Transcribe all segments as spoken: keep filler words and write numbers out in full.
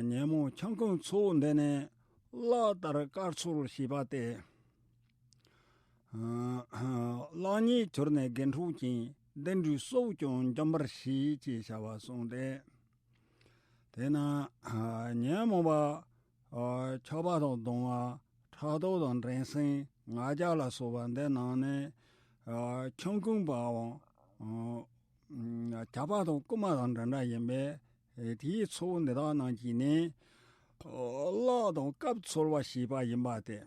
ཉོན་མོངས་ཆང་ཁུང་ཚོགས་འདི་ནི་གླགས་ལྟར་དཀར་ཚོལ་ཞེས་པ་སྟེ། གླགས་རྙེད་གྱུར་ནས་དགེ་འཕྲོག་ཅིང་བདེ་འབྲས་སྲོག་ཀྱང་འཇོམས་པར་བྱེད་ཅེས་བྱ་བ་གསུངས་ཏེ། དེས་ན་ཉོན་མོངས་པ་ཆགས་པ་དང་གདུང་བ། ཕྲག་དོག་དང་འགྲན་སེམས། ང་རྒྱལ་ལ་སོགས་པ་འདི་རྣམས་ནི་ཆང་ཁུང་པའམ་ཇག་པ་དང་རྐུན་མ་དང་འདྲ་འདྲ་ཡིན་པས། དེའི་ཚོགས་འདི་དག་རྣམས་ཀྱིས་ནི་གླགས་དང་སྐབས་འཚོལ་བ་ཞེས་པ་ཡིན་པ་སྟེ།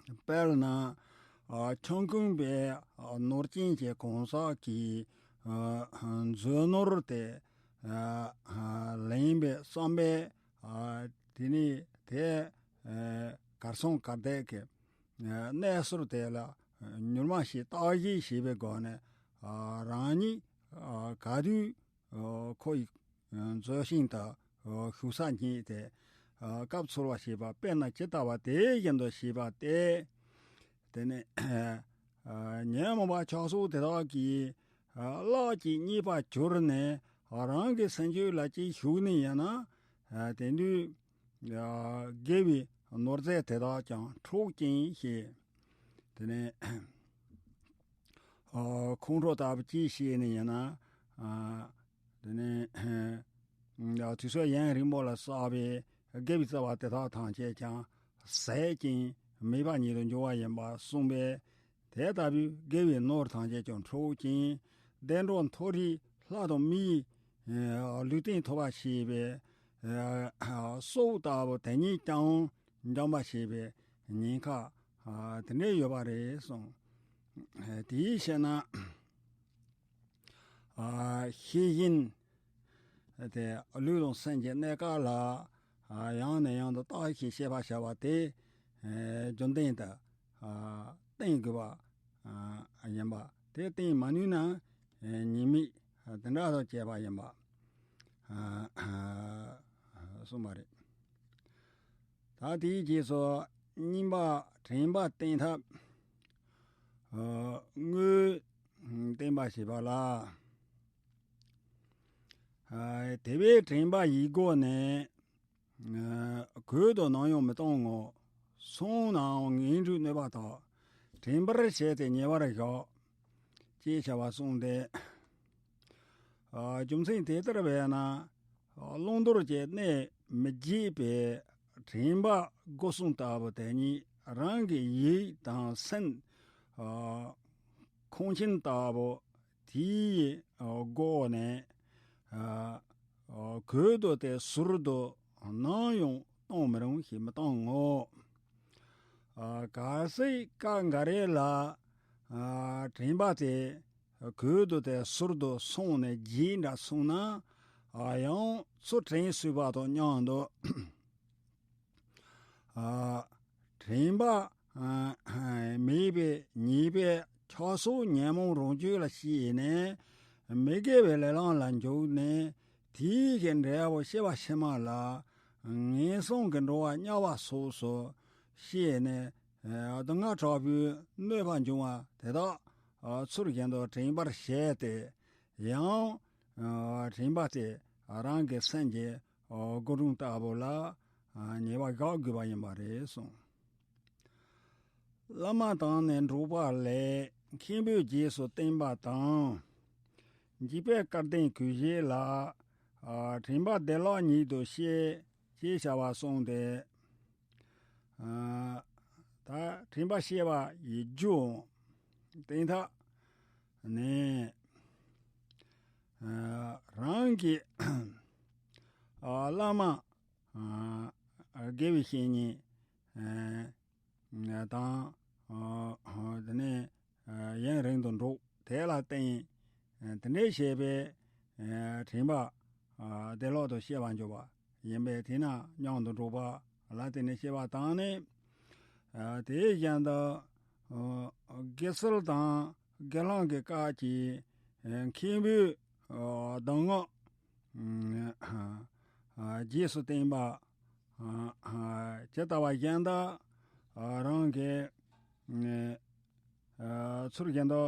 དཔེར་ན་ཆང་ཁུང་པས་ནོར་སྐྱེན་གྱི་གང་ཟག་གིས་མཛོ་ནོར་དེ་ལེན་པའི་བསམ་པས། དེ་ནས་དེ་གར་སོང་གར་བསྡད་ཀྱི་གནས་ཚུལ་དེ་ལ་མྱུར་མ་ཞིག་བརྟག་ཞིབ་བྱེད་པའི་སྒོ་ནས། རང་ཉིད་ག་དུས་ཁོ་ཡི་མཛོ་ཤིང་དུ་ཞུགས་ས་རྙེད་དེ། སྐབས་འཚོལ་བ་ཞེས་པ་དཔེར་ན་ཇི་ལྟ་བ་དེ་བཞིན་དུ་ཞེས་པ་སྟེ། དེ་ནས་ཉོན་མོངས་པ་ཆགས་སོགས་དེ་དག་གིས་གླགས་ཀྱི་རྙེད་པར་གྱུར་ནས་རང་གི་སེམས་རྒྱུད་ལ་ཅིག་ཞུགས་ནས་ཡིན་ན། དེ་དུས་དགེ་བའི་ནོར་རྫས་དེ་དག་ཀྱང་འཕྲོག་ཅིང་ཞེས། དེ་ནས་ཁོང་ཁྲོ་ལྟ་བུ་ཅིག་བྱས་ནས་ཡིན་ན། དེ་ནས་དུས་ཚོད་ཡུན་རིང་པོ་ལ་བསགས་པའི་དགེ་བའི་རྩ་བ་དེ་དག་ཐམས་ཅད་ཀྱང་ཟད་ཅིང་མེད་པ་ཉིད་དུ་འགྱུར་བ་ཡིན་པར་གསུངས་པས། དེ་ལྟ་བུའི་དགེ་བའི་ནོར་ཐམས་ཅད་ཀྱང་འཕྲོག་ཅིང་བདེ་འགྲོ་མཐོ་རིས་ལྷ་དང་མིའི་ལུས་རྟེན་ཐོབ་པར་བྱེད་པའི་སྲོག་ལྟ་བུ་དེ་ཉིད་ཀྱང་འཇོམས་པར་བྱེད་པའི་ཉེན་ཁ་དེ་འདྲ་ཡོད་པ་རེད་གསུངས། དེའི་ཕྱིར་ན། ཤེས་བཞིན་དེ་ལུས་དང་སེམས་ཀྱི་གནས་སྐབས་ལ་ཡང་ནས་ཡང་དུ་བརྟག་ཅིང་དཔྱད་པར་བྱ་བ་དེ་རྒྱུན་ལྡན་དུ་བསྟེན་དགོས་པ་ཡིན་པ། དེ་བསྟེན་མ་ནུས་ན་ཉེས་དམིགས་དེ་འདྲ་དང་བཅས་པ་ཡིན་པ་གསུངས་པ་རེད། ད་དེའི་རྗེས་སུ་གཉིས་པ་དྲན་པ་བསྟེན་ཐབས། དངོས་བསྟན་པ་ཞེས་པ་ལ། དེ་བས་དྲན་པ་ཡིད་སྒོ་ནས། གོས་དང་ནམ་ཡང་མི་གཏོང་ངོ་། སོང་ནའང་ངན་འགྲོའི་གནོད་པ་དག་དྲན་པར་བྱས་ཏེ་ཉེ་བར་བཞག་ཅེས་བྱ་བ་གསུངས་ཏེ། རྒྱུ་མཚན་དེ་ལྟར་བས་ན། བླང་དོར་གྱི་གནས་མི་བརྗེད་པའི་དྲན་པ་སྒོ་གསུམ་ལྟ་བུ་དེ་ཉིད་རང་གི་ཡིད་དང་སེམས། ཁོང་ཆེན་ལྟ་བུ་དེའི་སྒོ་ནས། གོས་དང་དེ་ཟུར་དུ་ནམ་ཡང་གཏོང་མི་རུང་ཞེས་མི་གཏོང་ངོ་། གལ་སྲིད་སྐབས་འགའ་རེ་ལ་དྲན་པ་དེ་གོས་དང་དེ་ཟུར་དུ་སོང་ནས་བརྗེད་འདྲ་སོང་ན། ཡང་ཚུར་དྲན་སྲིད་པ་དང་མཉམ་དུ། དྲན་པ་མེད་པའི་ཉེས་པའི་ཆགས་སོགས་ཉོན་མོངས་རང་རྒྱུད་ལ་སྐྱེས་ནས། མི་དགེ་བའི་ལས་ལམ་ལ་འཇུག་ནས། དེའི་གི་འབྲས་བུ་སྐྱེ་བ་ཕྱི་མ་ལ་ངན་སོང་གི་འགྲོ་བ་དམྱལ་བ་སོགས་སུ་སྐྱེས་ནས། སྡུག་བསྔལ་དྲག་པོའི་གནོད་པ་འབྱུང་བ་དེ་དག་ཚུལ་བཞིན་དུ་དྲན་པར་བྱས་ཏེ། ཡང་དྲན་པ་དེ་རང་གི་སེམས་ཀྱི་སྒོ་དྲུང་ལྟ་བུ་ལ་ཉེ་བར་བཞག་དགོས་པ་ཡིན་པ་རེད་གསུངས། བླ་མ་དང་ནི་འགྲོགས་པ་ལས། མཁན་པོས་རྗེས་སུ་བསྟན་པ་དང་། འཇིགས་པའི་སྐལ་ལྡན་གོས་བཞི་ལ། དྲན་པ་བདེ་བླག་ཉིད་དུ་བཤད་ཅེས་བྱ་བ་གསུངས་ཏེ། ད་དྲན་པ་བཤད་པ་ཡི་རྒྱུ་བསྟན་ཐབས་ནི། རང་གི་བླ་མ་དགེ་བའི་བཤེས་གཉེན་དང་། དེ་ནས་ཡུན་རིང་དུ་འགྲོགས་དེ་ལ་བརྟེན། དེ་འདྲའི་བྱས་པའི་དྲན་པ་བདེ་བླག་ཏུ་སྐྱེ་བར་འགྱུར་བ་ཡིན་པས། དེས་ན་མཉམ་དུ་འགྲོགས་པ་ལ་བརྟེན་ནས་སྐྱེ་བ་དང་ནི། དེ་བཞིན་དུ་དགེ་ཚུལ་དང་དགེ་སློང་གི་སྐབས་ཀྱི་མཁན་པོའི་གདམས་ངག་རྗེས་སུ་བསྟན་པ་ཇི་ལྟ་བ་བཞིན་དུ་རང་གི་ཚུལ་བཞིན་དུ་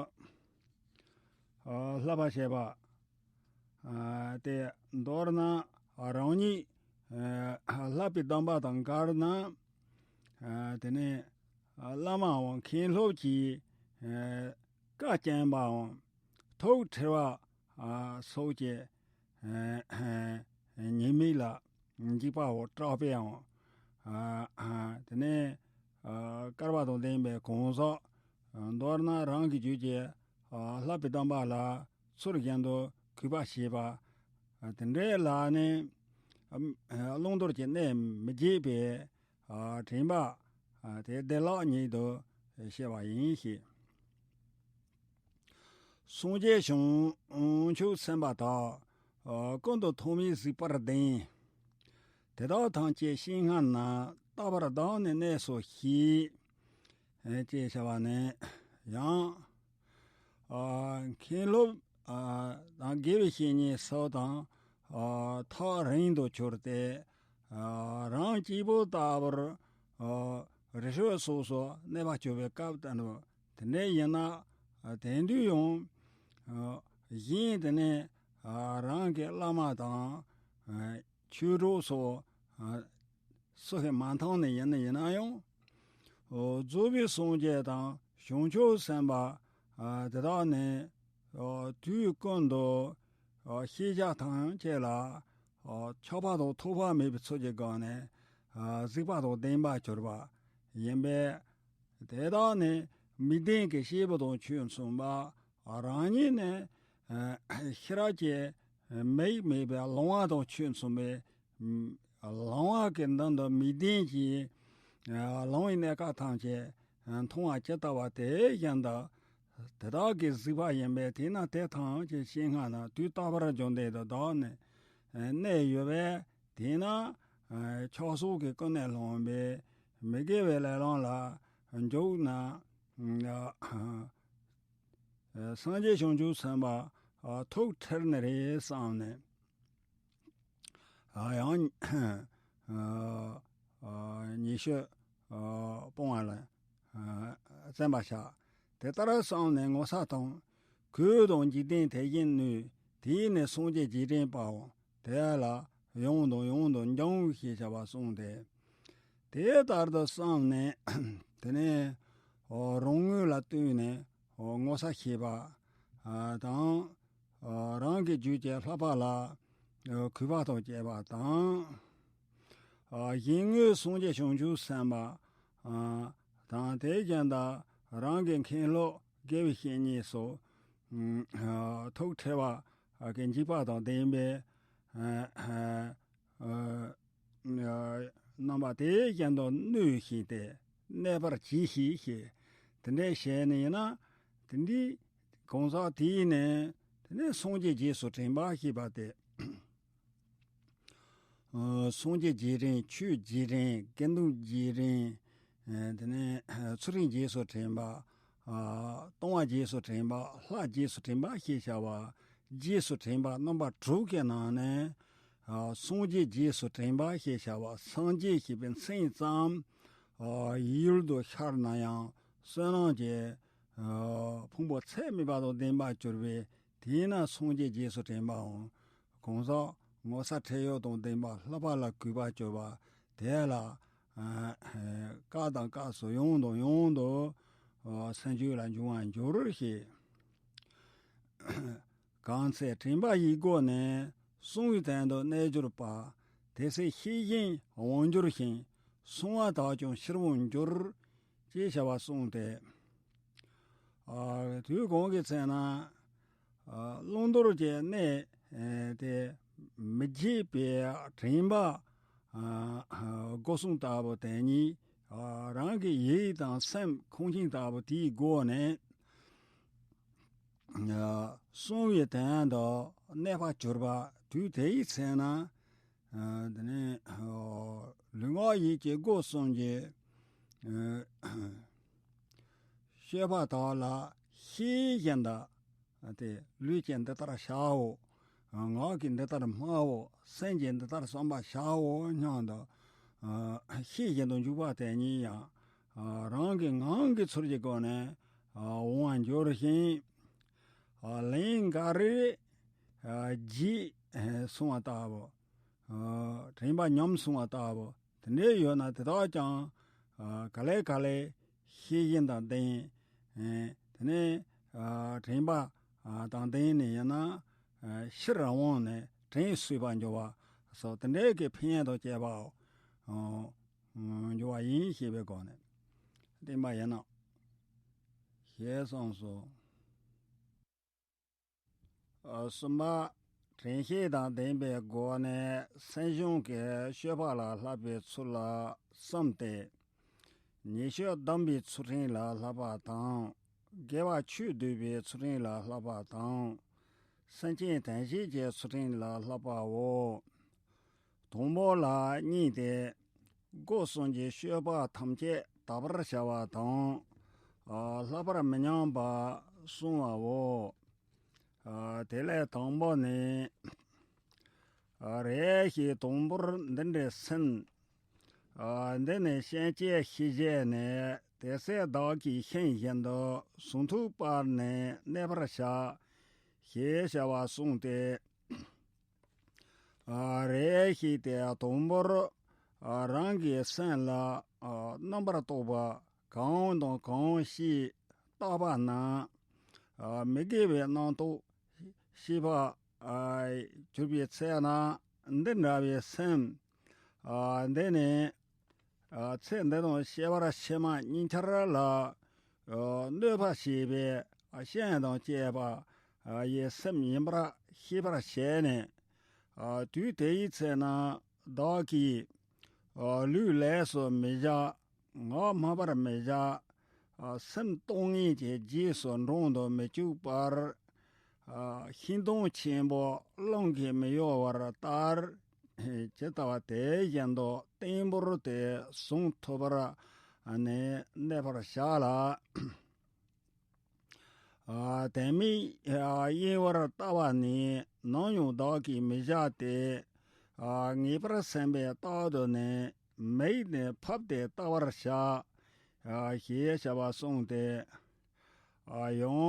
བསླབ་པ་བྱེད་པ། དེ་མདོར་ན་ རང་ཉིད་ཨ་བསླབ་པའི་སྡོམ་པ་དང་འགལ་ན། ཨ་དེ་ནས་ཨ་བླ་མའམ་མཁན་སློབ་ཀྱི་ཨ་བཀའ་བཅག་པའམ་ཐུགས་ཁྲེལ་བ་ཨ་སོགས་ཀྱི་ཨ་ཉེས་དམིགས་ལ་འཇིགས་པ་བོ་སྐྲག་པའམ། ཨ་ཨ་དེ་ནས་ཨ་བསྐལ་པ་དང་ལྡན་པའི་གང་ཟག་མདོར་ན་རང་གི་རྒྱུད་ཀྱི་ཨ་བསླབ་པའི་སྡོམ་པ་ལ་ཚུལ་བཞིན་དུ་གུས་པ་བྱེད་པ། ཨ་དེ་འདྲའི་ལ་ནི་ཨ་བླང་དོར་གྱི་གནས་མི་བརྗེད་པའི་ཨ་དྲན་པ་ཨ་དེ་བདེ་བླག་ཉིད་དུ་བཤད་པ་ཡིན་ཞེས། སངས་རྒྱས་བྱང་ཆུབ་སེམས་དཔའ་དག །ཀུན་ཏུ་ཐོགས་མེད་གཟིགས་པར་ལྡན། དེ་དག་ཐམས་ཅད་སྤྱན་སྔ་ན། རྟག་པར་བདག་ནི་གནས་སོ་ཞེས། ཅེས་བྱ་བ་ནས་ཡང་། མཁན་སློབ་དང་དགེ་བའི་བཤེས་གཉེན་སོགས་དང་ཐག་རིང་དུ་གྱུར་ཏེ། རང་གཅིག་པུ་ལྟ་བུར་རི་ཁྲོད་སོགས་སུ་གནས་པར་གྱུར་པའི་སྐབས་དེ་འདྲ་ཡིན་ན། དེང་དུས་ཡང་གཞན་དེ་ནས་རང་གི་བླ་མ་དང་ཆོས་གྲོགས་སོགས་སུ་ཞིག་མ་མཐོང་ནས་ཡིན་ན་ཡིན་ན་ཡང་། རྫོགས་པའི་སངས་རྒྱས་དང་བྱང་ཆུབ་སེམས་དཔའ་དེ་དག་ནི་དུས་ཀུན་ཏུ་ཤེས་བྱ་ཐམས་ཅད་ལ་ཆགས་པ་དང་ཐོགས་པ་མེད་པའི་ཚུལ་གྱི་སྒོ་ནས་གཟིགས་པ་དང་ལྡན་པར་གྱུར་པ་ཡིན་པས། དེ་དག་ནི་མིག་ལྡན་གྱི་སྐྱེས་བུ་དང་ཁྱོད་མཚུངས་པ། རང་ཉིད་ནི་ཤེས་རབ་ཀྱི་མིག་མེད་པའི་ལོང་བ་དང་ཁྱོད་མཚུངས་པའི་ལོང་བ་གི་མདུན་དུ་མིག་ལྡན་གྱིས་ལོང་བའི་གནས་སྐབས་ཐམས་ཅད་མཐོང་བ་ཇི་ལྟ་བ་དེ་བཞིན་དུ། དེ་དག་གིས་གཟིགས་པ་ཡིན་པས། དེས་ན་དེ་ཐམས་ཅད་སྤྱན་སྔ་ན་དུས་རྟག་པར་བྱོན་ཏེ་དུ་བདག་ནི་གནས་ཡོད་པས། དེས་ན་ཆགས་སོགས་ཀྱིས་ཀུན་ནས་བསླངས་པའི་མི་དགེ་བའི་ལས་ལམ་ལ་འཇུག་ན། སངས་རྒྱས་བྱང་ཆུབ་སེམས་དཔའ་ཐུགས་ཁྲེལ་ནི་རེད་བསམ་ནས། ཡང་ཉི་ཤུ་སྤོང་བ་ལ་བརྩོན་པར་བྱ། དེ་ལྟར་བསམས་ནས་ངོ་ཚ་དང་། གུས་དང་འཇིག་རྟེན་དེ་བཞིན་ནོད། དེས་ནི་སངས་རྒྱས་རྗེས་དྲན་པའམ། དེ་ལ་ཡང་དང་ཡང་དུ་འབྱུང་ཞེས་བྱ་བ་གསུངས་ཏེ། དེ་ལྟར་དུ་བསམས་ནས་དེ་ནས་རང་ངོས་ལ་བལྟས་ནས་ངོ་ཚ་ཤེས་པ་དང་། རང་གི་རྒྱུད་ཀྱི་བསླབ་པ་ལ་གུས་པ་དང་བཅས་པ་དང་། གཞན་ངོས་སངས་རྒྱས་བྱང་ཆུབ་སེམས་དཔའ་དང་། དེ་བཞིན་དུ་རང་གི་མཁན་སློབ་དགེ་བའི་བཤེས་གཉེན་སོགས་ཐུགས་ཁྲེལ་བ་གི་འཇིགས་པ་དང་ལྡན་པའི་རྣམ་པ་དེ་བཞིན་དུ་གནོད་བཞིན་ཏེ་གནས་པར་གྱིས་ཤིག་ཞེས། དེ་འདྲའི་བྱས་ནས་ཡིན་ན། དེ་འདྲའི་གང་ཟག་དེས་ནི་དེ་ནས་སངས་རྒྱས་རྗེས་སུ་དྲན་པ་ཞེས་པ་སྟེ། སངས་རྒྱས་རྗེས་དྲན། ཆོས་རྗེས་དྲན། དགེ་འདུན་རྗེས་དྲན། དེ་ནས་ཚུལ་ཁྲིམས་རྗེས་སུ་དྲན་པ། ལྟུང་བ་རྗེས་སུ་དྲན་པ། ལྷ་རྗེས་སུ་དྲན་པ་ཞེས་བྱ་བ། རྗེས་སུ་དྲན་པ་རྣམ་པ་དྲུག་གི་ནང་ནས། སངས་རྒྱས་རྗེས་སུ་དྲན་པ་ཞེས་བྱ་བ། སངས་རྒྱས་ཞེས་པའི་མཚན་ཙམ་ཡུལ་དུ་ཤར་ན་ཡང་བསོད་ནམས་ཀྱི་ཕུང་པོ་ཚད་མེད་པ་དང་ལྡན་པར་གྱུར་པས། དེས་ན་སངས་རྒྱས་རྗེས་སུ་དྲན་པའམ། གང་ཟག་ངོ་ཚ་ཁྲེལ་གཡོག་དང་ལྡན་པ་བསླབ་པ་ལ་གུས་པར་གྱུར་པ་དེ་ལ། སྐབས་དང་སྐབས་སུ་ཡང་དང་ཡང་དུ་སེམས་རྒྱུད་ལ་འབྱུང་བར་འགྱུར་ཞེས། གང་ཚེ་དྲན་པ་ཡི་སྒོ་ནས། གསང་བའི་དོན་དུ་གནས་གྱུར་པ། དེ་ཚེ་ཤེས་བཞིན་དབང་འགྱུར་ཞིང་། གསང་བ་དག་ཀྱང་ཕྱིར་འོང་འགྱུར། ཅེས་བྱ་བ་གསུངས་ཏེ། དུས་གང་གི་ཚེ་ན་བླང་དོར་གྱི་གནས་དེ་མི་བརྗེད་པའི་དྲན་པ་སྒོ་གསུམ་ལྟ་བུ་དེ་ཉིད་རང་གི་ཡིད་དང་སེམས་ཁོང་ཆིངས་ལྟ་བུ་དེའི་སྒོ་ནས། གསང་བའི་དོན་དུ་གནས་པར་གྱུར་པ་དུས་དེའི་ཚེ་ན། དེ་ནས་ལུས་ངག་ཡིད་ཀྱི་སྒོ་གསུམ་གྱི་སྤྱོད་པ་དག་ལ་ཤེས་བཞིན་དུ། དེ་ལུས་ཀྱིས་འདི་ལྟར་བྱའོ། ངག་གིས་འདི་ལྟར་སྨྲའོ། སེམས་ཀྱིས་འདི་ལྟར་བསམ་པར་བྱའོ་སྙམ་དུ་ཤེས་བཞིན་དུ་འཇུག་པ་དེ་ཉིད་ཡང་། རང་གི་ངང་གིས་ཚུལ་གྱི་སྒོ་ནས་འོང་བར་འགྱུར་ཞིང་། ལན་འགའ་རེ་རྗེས་གསུངས་པ་ལྟ་བུ། དྲན་པ་ཉམས་སོང་བ་ལྟ་བུ་དེ་འདྲ་ཡོད་ན། དེ་དག་ཀྱང་ག་ལེ་ག་ལེ་ཤེས་བཞིན་དང་ལྡན། དེ་ནས་དྲན་པ་དང་ལྡན་ནས་ཡིན་ན་ཕྱིར་འོང་ནས་དྲན་གསོས་པར་འགྱུར་བ་སོགས་དེ་འདྲའི་གི་ཕན་ཡོན་དང་བཅས་པའོ། འགྱུར་བ་ཡིན་ཞེས་པའི་སྒོ་ནས་བསྟན་པ་ཡིན་ནོ། ཞེས་གསུངས་སོ། གསུམ་པ། དྲན་ཤེས་དང་ལྡན་པའི་སྒོ་ནས་སེམས་བྱུང་གི་སྤྱོད་པ་ལ་བསླབ་པའི་ཚུལ་ལ་གསུམ་སྟེ། ཉེས་སྤྱོད་སྡོམ་པའི་ཚུལ་ཁྲིམས་ལ་བསླབ་པ་དང་། དགེ་བ་ཆོས་སྡུད་པའི་ཚུལ་ཁྲིམས་ལ་བསླབ་པ་དང་། སེམས་ཅན་དོན་བྱེད་ཀྱི་ཚུལ་ཁྲིམས་ལ་བསླབ་པའོ། དང་པོ་ལ་གཉིས་ཏེ། སྒོ་གསུམ་གྱི་སྤྱོད་པ་ཐམས་ཅད་དག་པར་བྱ་བ་དང་། ཨ་ལྷག་པར་མི་ཉམས་པ་བསྲུང་བའོ། ཨ་དེ་ལས་དང་པོ་ནི། ཨ་རེ་ཞིག་དང་པོར་འདི་འདྲའི་སེམས། ཨ་འདི་ནི་སེམས་བསྐྱེད་ཤེས་བྱས་ནས། དེ་ཚེ་བདག་གིས་ཤེས་བཞིན་དུ། ཟུངས་མཐུག་སྤར་ནས་གནས་པར་བྱ། ཞེས་བྱ་བ་གསུངས་ཏེ། ཨ་རེ་ཞིག་དེ་དང་པོར་ཨ་རང་གི་སེམས་ལ་ཨ་རྣམ་པར་རྟོག་པ་གང་དང་གང་ཞིག་བཏགས་པ་ན། ཨ་མི་དགེ་བའི་རྣམ་རྟོག་སྐྱེས་པ་ཨ་གྱུར་པའི་ཚེ་ན། འདི་འདྲ་བའི་སེམས་ཨ་འདི་ནི་ཨ་ཚེ་འདི་དང་སྐྱེ་བ་ཕྱི་མ་གཉིས་ཆར་ལ་ཨ་གནོད་པ་བྱེད་པའི་ཨ་ཤན་དང་བཅས་པ་ཨ་ཡི་སེམས་ཡིན་པར་ཤེས་པར་བྱས་ནས། ཨ་དུས་དེའི་ཚེ་ན་བདག་གིས་ཨ་ལུས་ལས་སུ་མི་བྱ། ངག་སྨྲ་བར་མི་བྱ། ཨ་སེམས་གཏོང་ངེས་ཀྱི་རྗེས་སུ་འབྲང་དུ་མི་བཅུག་པར། ཨ་ཤིང་སྡོང་ཆེན་པོ་རླུང་གིས་མི་གཡོ་བར་ལྟར། ཇི་ལྟ་བ་དེ་བཞིན་དུ་བརྟན་པོར་དེ་བཟུང་ཐུབ་པར་ནི་གནས་པར་བྱ་ལ། ཨ་དེ་མིན་ཨ་གཡེང་བར་ལྟ་བ་ནི་ནམ་ཡང་བདག་གིས་མི་བྱ་སྟེ། ཨ་ངེས་པར་སེམས་པས་རྟག་ཏུ་ནི་མིག་ནི་ཕབ་སྟེ་བལྟ་བར་བྱ། ཨ་ཞེས་བྱ་བ་གསུངས་ཏེ། ཨ་ཡང་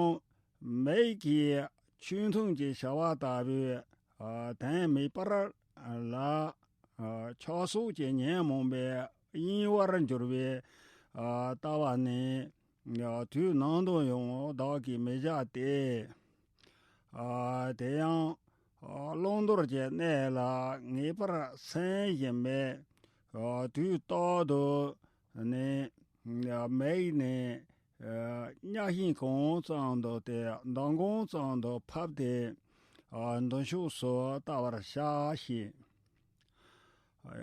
མིག་གིས་ཆོས་མཐུན་གྱི་བྱ་བ་ལྟ་བུའི་ཨ་དོན་མེད་པར་ལ་ཨ་ཆགས་སོགས་ཀྱི་ཉོན་མོངས་པས་གཡེང་བར་འགྱུར་བའི་ཨ་ལྟ་བ་ནི། ཡང་དུས་ནམ་དུ་ཡང་བདག་གིས་མི་བྱ་སྟེ། ཨ་དེ་ཡང་ཨ་བླང་དོར་གྱི་གནས་ལ་ངེས་པར་སེམས་བཞིན་པས། ཨ་དུས་རྟག་ཏུ་ནི་མིག་ནི་ཨ་གཉའ་ཤིང་གང་ཙམ་དུ་སྟེ་མདངས་གང་ཙམ་དུ་ཕབ་སྟེ། ཨ་མདུན་ཕྱོགས་སུ་བལྟ་བར་བྱ་ཞེས།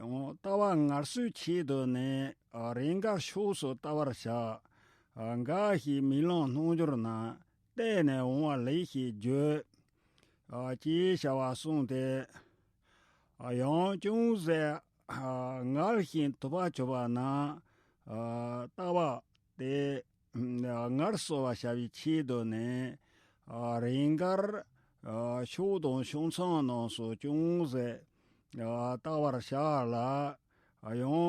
ཡང་ལྟ་བ་ངལ་གསོའི་ཆེད་དུ་ནི། རེས་འགའ་ཕྱོགས་སུ་བལྟ་བར་བྱ། འགའ་ཞིག་རྨི་ལམ་སྣང་གྱུར་ན། བལྟས་ནས་འོང་བ་ལེགས་ཞེས་བརྗོད། ཅེས་བྱ་བ་གསུངས་ཏེ། ཡང་ཅུང་ཟད་ངལ་ཞིང་དུབ་པ་གྱུར་པ་ན། ལྟ་བ་དེ་ངལ་གསོ་བར་བྱ་བའི་ཆེད་དུ་ནི། རེས་འགར་ཕྱོགས་དང་ཕྱོགས་མཚམས་རྣམས་སུ་ཅུང་ཟད་བལྟ་བར་བྱ་ལ། ཡང་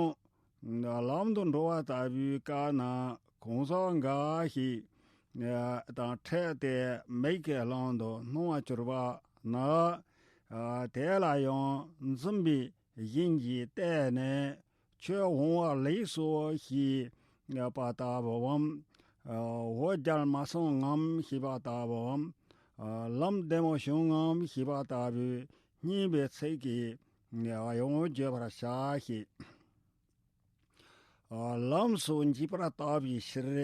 ལམ་དུ་འགྲོ་བ་ལྟ་བུའི་སྐབས་ན་གང་ཟག་འགའ་ཞིག་དང་འཕྲད་དེ་མིག་གི་ལམ་དུ་སྣང་བར་གྱུར་པ་ན། དེ་ལ་ཡང་འཛུམ་པའི་བཞིན་གྱིས་བལྟས་ནས། ཁྱོད་འོང་བ་ལེགས་སོ་ཞེས་པ་ལྟ་བུའམ། འོ་བརྒྱལ་མ་སོང་ངམ་ཞེས་པ་ལྟ་བུའམ། ལམ་བདེ་མོ་བྱུང་ངམ་ཞེས་པ་ལྟ་བུའི་སྙན་པའི་ཚིག་གིས་ཡང་བརྗོད་པར་བྱ་ཞེས། ལམ་སོགས་འཇིགས་པར་ལྟ་བའི་ཕྱིར།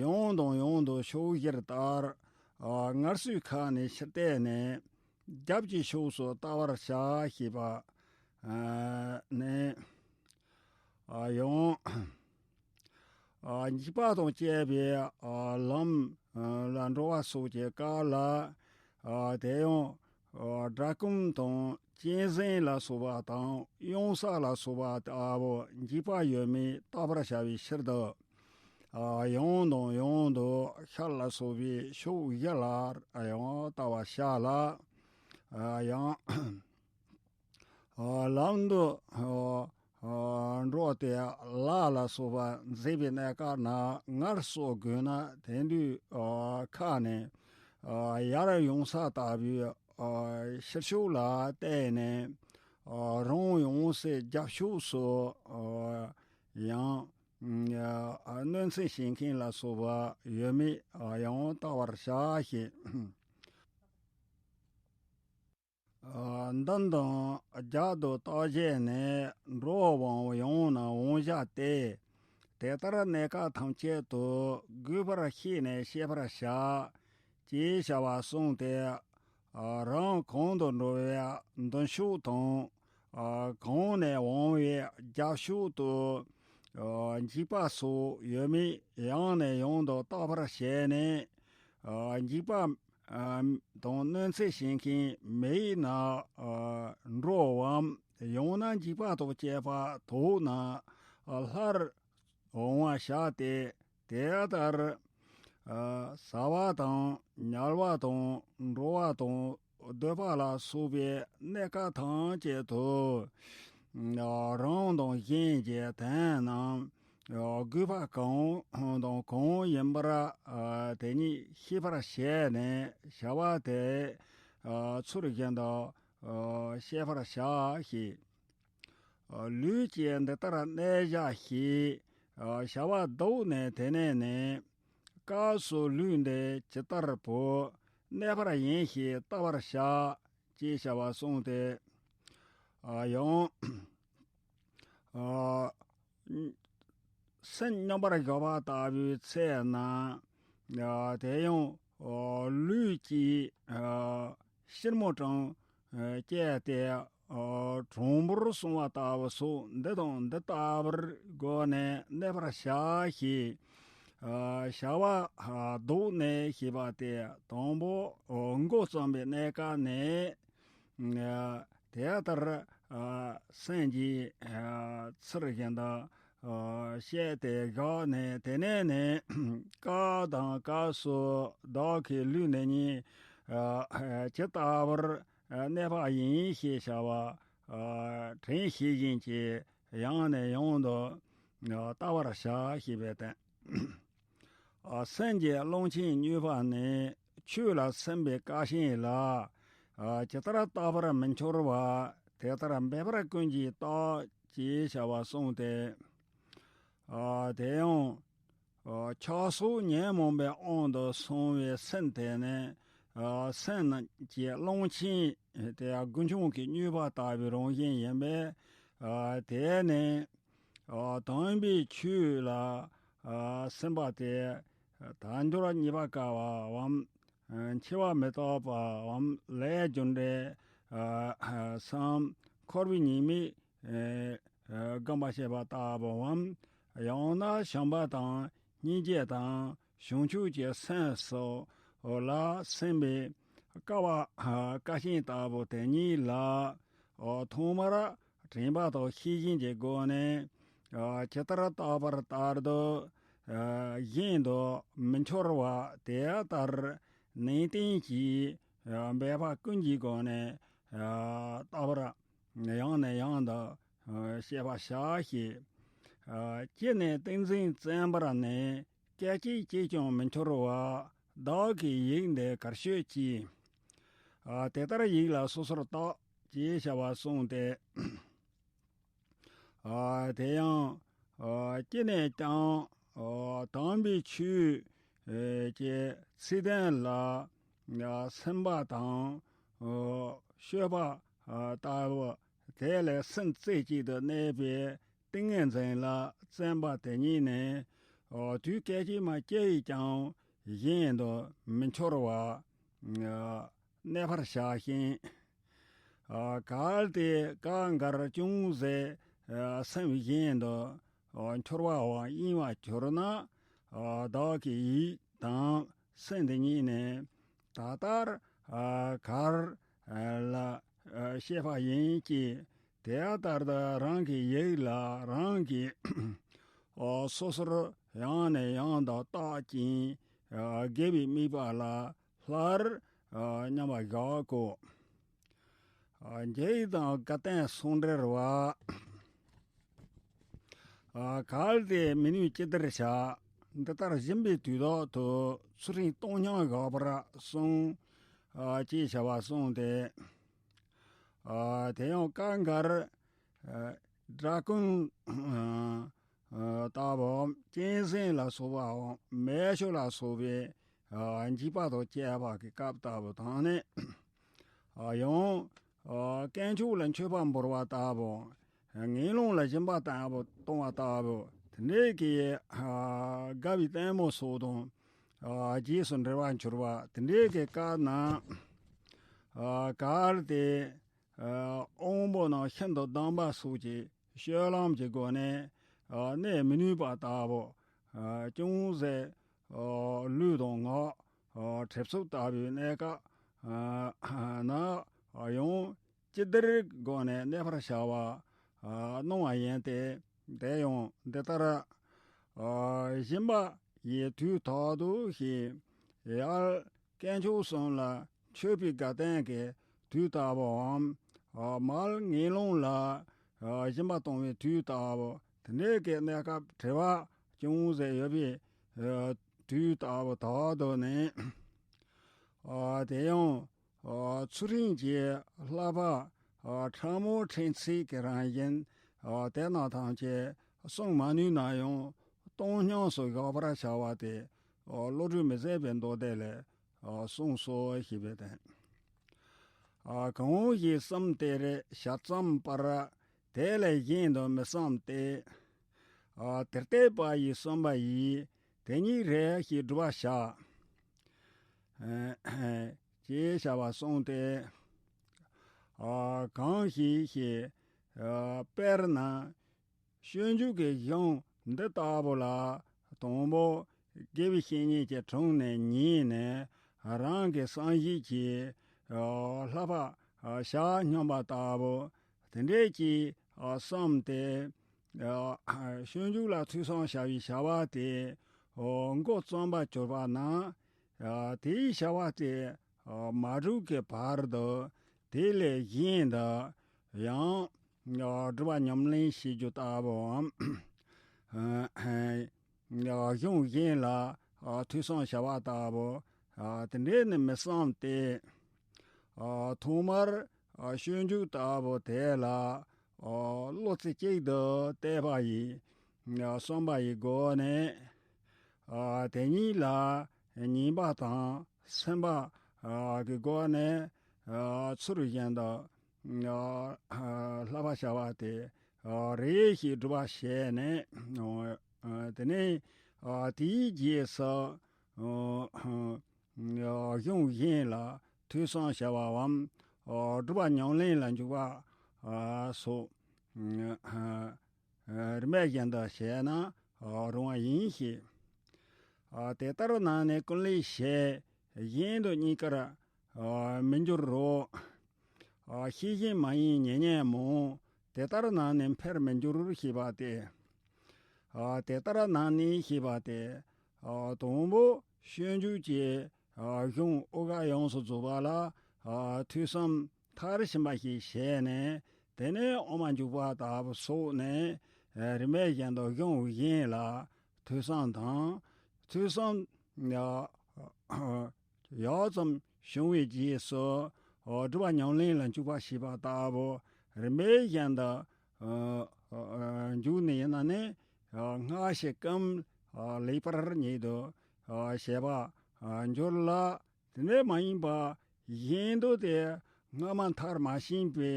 ཡང་དང་ཡང་དུ་ཕྱོགས་བཞིར་ལྟར། ངལ་གསོའི་ཁ་ནས་ཕྱིར་བལྟས་ནས། རྒྱབ་ཀྱི་ཕྱོགས་སུ་བལྟ་བར་བྱ་ཞེས་པ་ནི། ཡང་། འཇིགས་པ་དང་བཅས་པའི་ལམ་ལ་འགྲོ་བ་སོགས་ཀྱི་སྐབས་ལ། དེ་ཡང་། སྒྲ་སྐུམ་དང་གཅན་གཟན་ལ་སོགས་པ་དང་གཡང་ས་ལ་སོགས་པ་ལྟ་བུ་འཇིགས་པ་ཡོད་མེད་བརྟག་པར་བྱ་བའི་ཕྱིར་དུ། ཡང་དང་ཡང་དུ་ཤར་ལ་སོགས་པའི་ཕྱོགས་བཞི་ལ་ཡང་བལྟ་བར་བྱ་ལ། ཡང་། ལམ་དུ་འགྲོ་སྟེ་ལ་ལ་སོགས་པ་འཛེགས་པའི་གནས་སྐབས་ན་ངལ་གསོ་དགོས་ན། དེ་དུས་ཁ་ནས་ཡར་གཡང་ས་ལྟ་བུའི་ཕྱིར་ཕྱོགས་ལ་བལྟས་ནས། རང་ཡོང་སའི་རྒྱབ་ཕྱོགས་སུ་ཡང་གནོད་འཚེ་བྱེད་མཁན་ལ་སོགས་པ་ཡོད་མེད་ཡང་བལྟ་བར་བྱ་ཞེས། མདུན་དང་རྒྱབ་ཏུ་བརྟག་བྱས་ནས་འགྲོ་བ་ཡོང་ན་འོང་བྱ་སྟེ། དེ་ལྟར་གནས་སྐབས་ཐམས་ཅད་དུ་གུས་པར་ཤེས་ནས་བཤད་པར་བྱ། ཅེས་བྱ་བ་གསུངས་ཏེ། རང་གང་དུ་འགྲོ་བའི་མདུན་ཕྱོགས་དང་། གང་ནས་འོང་བའི་རྒྱབ་ཕྱོགས་དུ་འཇིགས་པ་སོགས་ཡོད་མེད་ཡང་ནས་ཡང་དུ་བརྟག་པར་བྱས་ནས། འཇིགས་པ་དང་གནོད་འཚེ་བྱེད་མཁན་མེད་ན་འགྲོ་བའམ། ཡང་ན་འཇིགས་པ་དང་བཅས་པ་དོགས་ན་སླར་འོང་བར་བྱ་སྟེ། དེ་ལྟར་ཟ་བ་དང་ཉལ་བ་དང་འགྲོ་བ་དང་སྡོད་པ་ལ་སོགས་པའི་གནས་སྐབས་ཐམས་ཅད་དུ་རང་དང་གཞན་གྱི་དོན་རྣམས་གུས་པ་གང་དང་གང་ཡིན་པར་དེ་ཉིད་ཤེས་པར་བྱས་ནས་བྱ་བ་དེ་ཚུལ་བཞིན་དུ་བཤད་པར་བྱ་ཞེས། ལུས་ཀྱིས་འདི་ལྟར་གནས་བྱ་ཞེས་བྱ་བ་བཟློག་ནས། དེ་ནས་ནི་སྐབས་སུ་ལུས་འདི་ཇི་ལྟར་བུ་གནས་པར་ཡིན་ཞེས་བལྟ་བར་བྱ། ཅེས་བྱ་བ་གསུངས་ཏེ། ཡང་སེམས་མཉམ་པར་བཞག་པ་ལྟ་བུའི་ཚེ་ན། དེ་ཡང་ལུས་ཀྱི་ཕྱིར་མོ་གྲངས་བཅད་དེ། གྲངས་འབོར་གསུངས་པ་ལྟ་བུ་སོགས་འདི་དང་འདི་ལྟ་བུར་བགོས་ནས་གནས་པར་བྱ་ཞེས་བྱ་བ་བཟློག་ནས་ཞེས་པ་སྟེ། དང་པོ་མགོ་བརྩམས་པའི་གནས་སྐབས་ནས། དེ་ལྟར་སེམས་ཀྱི་ཚུལ་བཞིན་དུ་བཤད་དེ་བཞག་ནས། དེ་ནས་ནི་སྐབས་དང་སྐབས་སུ་བདག་གི་ལུས་འདི་ཉིད་ཇི་ལྟ་བུར་གནས་པ་ཡིན་ཞེས་བྱ་བ་དྲན་ཤེས་བཞིན་གྱིས་ཡང་ནས་ཡང་དུ་བལྟ་བར་བྱ་ཞེས་པའི་དོན། སེམས་ཀྱི་རླུང་ཆེན་མྱོས་པ་ནི་ཆོས་ལ་སེམས་པའི་ཀ་ཆེན་ལ། ཇི་ལྟར་བལྟ་བར་མི་འཆོར་བ་དེ་ལྟར་འབད་པ་ཀུན་གྱིས་བརྟག་ཅེས་བྱ་བ་གསུངས་ཏེ། དེ་ཡང་ཆགས་སོགས་ཉོན་མོངས་པའི་དབང་དུ་སོང་བའི་སེམས་དེ་ནི་སེམས་ཀྱི་རླུང་ཆེན་དེ་རྒུན་ཆང་གིས་མྱོས་པ་ལྟ་བུའི་རང་བཞིན་ཡིན་པས། དེ་ནི་དམ་པའི་ཆོས་ལ་སེམས་པ་དེ་དལ་འབྱོར་རྙེད་པར་དཀའ་བའམ། འཆི་བ་མི་རྟག་པའམ། ལས་རྒྱུ་འབྲས་སམ། འཁོར་བའི་ཉེས་དམིགས་སྒོམ་པར་བྱེད་པ་ལྟ་བུའམ། ཡང་ན་བྱམས་པ་དང་སྙིང་རྗེ་དང་བྱང་ཆུབ་ཀྱི་སེམས་སོགས་ལ་སེམས་པའི་ཀ་བ་ཀ་ཆེན་ལྟ་བུ་དེ་ཉིད་ལ། ཐོག་མར་དྲན་པ་དང་ཤེས་བཞིན་གྱི་སྒོ་ནས། ཇི་ལྟར་བལྟ་བར་ལྟར་དུ་བཞིན་དུ་མི་འཆོར་བ་དེ་ལྟར་ནན་ཏན་གྱིས་འབད་པ་ཀུན་གྱི་སྒོ་ནས་བལྟ་བར་ཡང་ནས་ཡང་དུ་བཤད་པར་བྱ་ཞེས། ཅི་ནས་ཏིང་འཛིན་བཙན་པར་ནི། སྐད་ཅིག་གཅིག་ཀྱང་མི་འཆོར་བ། བདག་གིས་ཡིག་འདི་གར་ཤོད་ཀྱིས། དེ་ལྟར་ཡིག་ལ་སོ་སོར་བརྟག་ཅེས་བྱ་བ་གསུངས་ཏེ། དེ་ཡང་ཅི་ནས་ཀྱང་དམ་པའི་ཆོས་ཀྱི་ཚིག་དོན་ལ་སེམས་པ་དང་དཔྱོད་པ་ལྟ་བུ་དེ་ལས་སེམས་རྩེ་གཅིག་ཏུ་གནས་པའི་ཏིང་ངེ་འཛིན་ལ་བརྩོན་པ་དེ་ཉིད་ནི། དུས་སྐད་ཅིག་མ་སྐྱེ་ཡིས་ཀྱང་གཞན་དུ་མི་འཆོར་བར་གནས་པར་བྱ་ཞིང་། གལ་ཏེ་གང་འགལ་ཅུང་ཟད་སེམས་གཞན་དུ་འཆོར་བའམ་གཡེང་བར་གྱུར་ན། བདག་གི་ཡིད་དང་སེམས་དེ་ཉིད་ནི་ད་ལྟར་གར་ལ་བཤད་པ་ཡིན་གྱི། དེ་ལྟར་དུ་རང་གི་ཡིད་ལ་རང་གིས་སོ་སོར་ཡང་ནས་ཡང་དུ་བརྟག་ཅིང་། དགེ་བའི་དམིགས་པ་ལ་སླར་མཉམ་པར་བཞག་གོ། འཇིགས་དང་དགའ་སྟོན་ཟུང་འབྲེལ་བ། གལ་ཏེ་མི་ནུས་ཅི་བདེར་བྱ། འདི་ལྟར་སྦྱིན་པའི་དུས་དག་ཏུ། ཚུལ་ཁྲིམས་སྟོང་སྙོམས་བཞག་པར་གསུངས། ཅེས་བྱ་བ་གསུངས་ཏེ། ཨ་དེ་ཡང་སྐབས་འགར་ཨ་ཌ་ར་ཀོན་ཨ་ཨ་ལྟ་བུའམ་གཅན་གཟན་ལ་སོགས་པའམ་མེ་ཤོག་ལ་སོགས་པའི་ཨ་འཇིགས་པ་དང་བཅས་པ་གི་སྐབས་ལྟ་བུ་དང་ནི། ཨ་ཡང་ཨ་དཀོན་མཆོག་ལ་མཆོད་པ་འབུལ་བ་ལྟ་བུ། ངན་སློང་ལ་སྦྱིན་པ་ལྟ་བུ་གཏོང་བ་ལྟ་བུ། དེ་འདྲའི་གི་ཨ་དགའ་བའི་ལྟད་མོ་སོགས་དང་ཨ་རྗེས་སུ་འབྲེལ་བར་གྱུར་པ་དེ་འདྲའི་གི་སྐབས་ན། ཨ་གལ་ཏེ་ཨ་དབང་པོ་རྣམས་ཤིན་ཏུ་དྭངས་པ་སོགས་ཀྱི་སྤྱོད་ལམ་གྱི་སྒོ་ནས་ཨ་གནས་མི་ནུས་པ་ལྟ་བུ། ཨ་ཅུང་ཟད་ཨ་ལུས་དང་ངག་ཨ་གྲིབ་སོགས་ལྟ་བུའི་གནས་སྐབས་ཨ་ན་ཡང་ཅི་བདེར་སྒོ་ནས་གནས་པར་བྱ་བ་ཨ་གནང་བ་ཡིན་ཏེ། དེ་ཡང་འདི་ལྟར་ཨ་སྦྱིན་པ་ཡི་དུས་དག་ཏུ་ཞེས་ཡར་དཀོན་མཆོག་གསུམ་ལ་མཆོད་པའི་དགའ་སྟོན་གྱི་དུས་ལྟ་བུའམ། ཨ་མར་ངན་སློང་ལ་ཨ་སྦྱིན་པ་གཏོང་བའི་དུས་ལྟ་བུ། དེ་འདྲའི་གི་གནས་སྐབས་བྲེལ་བ་ཅུང་ཟད་ཡོད་པའི་ཨ་དུས་ལྟ་བུ་དག་ཏུ་ནི། ཨ་དེ་ཡང་ཨ་ཚུལ་ཁྲིམས་ཀྱི་བསླབ་པ་ཨ་ཕྲ་མོ་ཕྲན་ཚེགས་ཀྱི་རང་བཞིན་ཨ་དེ་རྣམས་ཐམས་ཅད་བསྲུང་མ་ནུས་ན་ཡང་གཏོང་སྙོམས་སུ་བཞག་པར་བྱ་བ་སྟེ། ཨ་བློ་གྲོས་མི་ཟད་པའི་མདོ་སྡེ་ལས་ཨ་གསུངས་སོ་ཞེས་པའི་དོན། ཨ་གང་ཞིག་བསམ་དེར་ཞལ་བརྩམས་པར། དེ་ལས་གཞན་དུ་མི་བསམ་སྟེ། ཨ་དེ་ལྟས་པ་ཡིས་བསམས་པ་ཡིས་དེ་ཉིད་རེད་ཞེས་སྒྲུབ་པར་བྱ། ཨ་ཅེས་བྱ་བ་གསུངས་ཏེ། ཨ་གང་ཞིག་ཞེས། ཨ་དཔེར་ན། སྤྱོད་འཇུག་གི་གཞུང་འདི་ལྟ་བུ་ལ་དང་པོ་དགེ་བའི་བཤེས་གཉེན་གྱི་དྲུང་ནས་ཉན་ནས་རང་གི་བསམ་གཞིག་གིས་ཨ་བསླབ་པ་ཨ་བྱ་སྙམ་པ་ལྟ་བུ་དེ་འདྲས་ཀྱིས་ཨ་བསམས་ཏེ། ཨ་སྤྱོད་འཇུག་ལ་ཐོས་བསམ་བྱ་བའི་བྱ་བ་དེ་ཨ་མགོ་བརྩམས་པར་གྱུར་པ་ན། ཨ་དེའི་བྱ་བ་དེ་ཨ་མ་གྲུབ་ཀྱི་བར་དུ་དེ་ལས་གཞན་དུ་ཡང་ཨ་སྒྲུབ་པ་ཉམས་ལེན་བྱེད་རྒྱུ་ལྟ་བུའམ། ཨ་གཞུང་གཞན་ལ་ཨ་ཐོས་བསམ་བྱ་བ་ལྟ་བུ་ཨ་དེ་འདྲས་ནི་མི་བསམ་སྟེ། ཨ་ཐོག་མར་ཨ་སྤྱོད་འཇུག་ལྟ་བུ་དེ་ལ་ཨ་བློ་རྩེ་གཅིག་ཏུ་གཏད་པ་ཡིས་ཨ་བསམ་པ་ཡི་སྒོ་ནས། ཨ་དེ་ཉིད་ལ་ཉན་པ་དང་སེམས་པ་ཨ་གི་སྒོ་ནས་ཨ་ཚུལ་བཞིན་དུ་ཨ་ཨ་བསླབ་པ་བྱ་བ་དེ་ཨ་རེ་ཞིག་སྒྲུབ་པ་བྱས་ནས། ཨ་དེ་ནས་ཨ་དེའི་རྗེས་སུ་ཨ་ཨ་གཞུང་གཞན་ལ་ཐོས་བསམ་བྱ་བའམ། ཨ་སྒྲུབ་པ་ཉམས་ལེན་ལ་འཇུག་པ་ཨ་སོགས་ཨ་རིམ་པ་བཞིན་དུ་བྱས་ན་ཨ་རུང་བ་ཡིན་ཞེས། ཨ་དེ་ལྟར་ན་ནི་ཀུན་ལེགས་བྱས་གཞན་དུ་གཉིས་ཀར་ཨ་མི་འགྱུར་རོ། ཨ་ཤེས་བཞིན་མ་ཡིན་ཉེ་ཉོན་མོངས། དེ་ལྟར་ན་ནི་འཕེལ་མི་འགྱུར་ཞེས་པ་སྟེ། ཨ་དེ་ལྟར་ན་ནི་ཞེས་པ་སྟེ། ཨ་དང་པོ་སྤྱོད་འཇུག་གི་ཨ་གཞུང་ཨུ་ག་ཡོངས་སུ་རྫོགས་པ་ལ་ཨ་ཐོས་བསམ་མཐར་ཕྱིན་པ་ཞིག་བྱས་ནས། དེ་ནས་དབུ་མ་འཇུག་པ་ལྟ་བུ་སོགས་ནས་ཨ་རིམ་པ་བཞིན་དུ་གཞུང་གཞན་ལ་ཐོས་བསམ་དང་། ཐོས་བསམ་ཨ་ཡག་ཙམ་བྱུང་བའི་རྗེས་སུ་ཨ་སྒྲུབ་པ་ཉམས་ལེན་ལ་འཇུག་པ་ཞེས་པ་ལྟ་བུ་རིམ་པ་བཞིན་དུ་ཨ་ཨ་འཇུག་ནི་ཡིན་ན་ནི། ཨ་སྔ་ཕྱི་ཀུན་ཨ་ལེགས་པར་ཉིད་དུ་ཨ་བྱེད་པར་ཨ་འགྱུར་ལ། དེ་འདྲ་མ་ཡིན་པ་གཞན་དུ་དེ་སྔ་མ་མཐར་མ་ཕྱིན་པའི་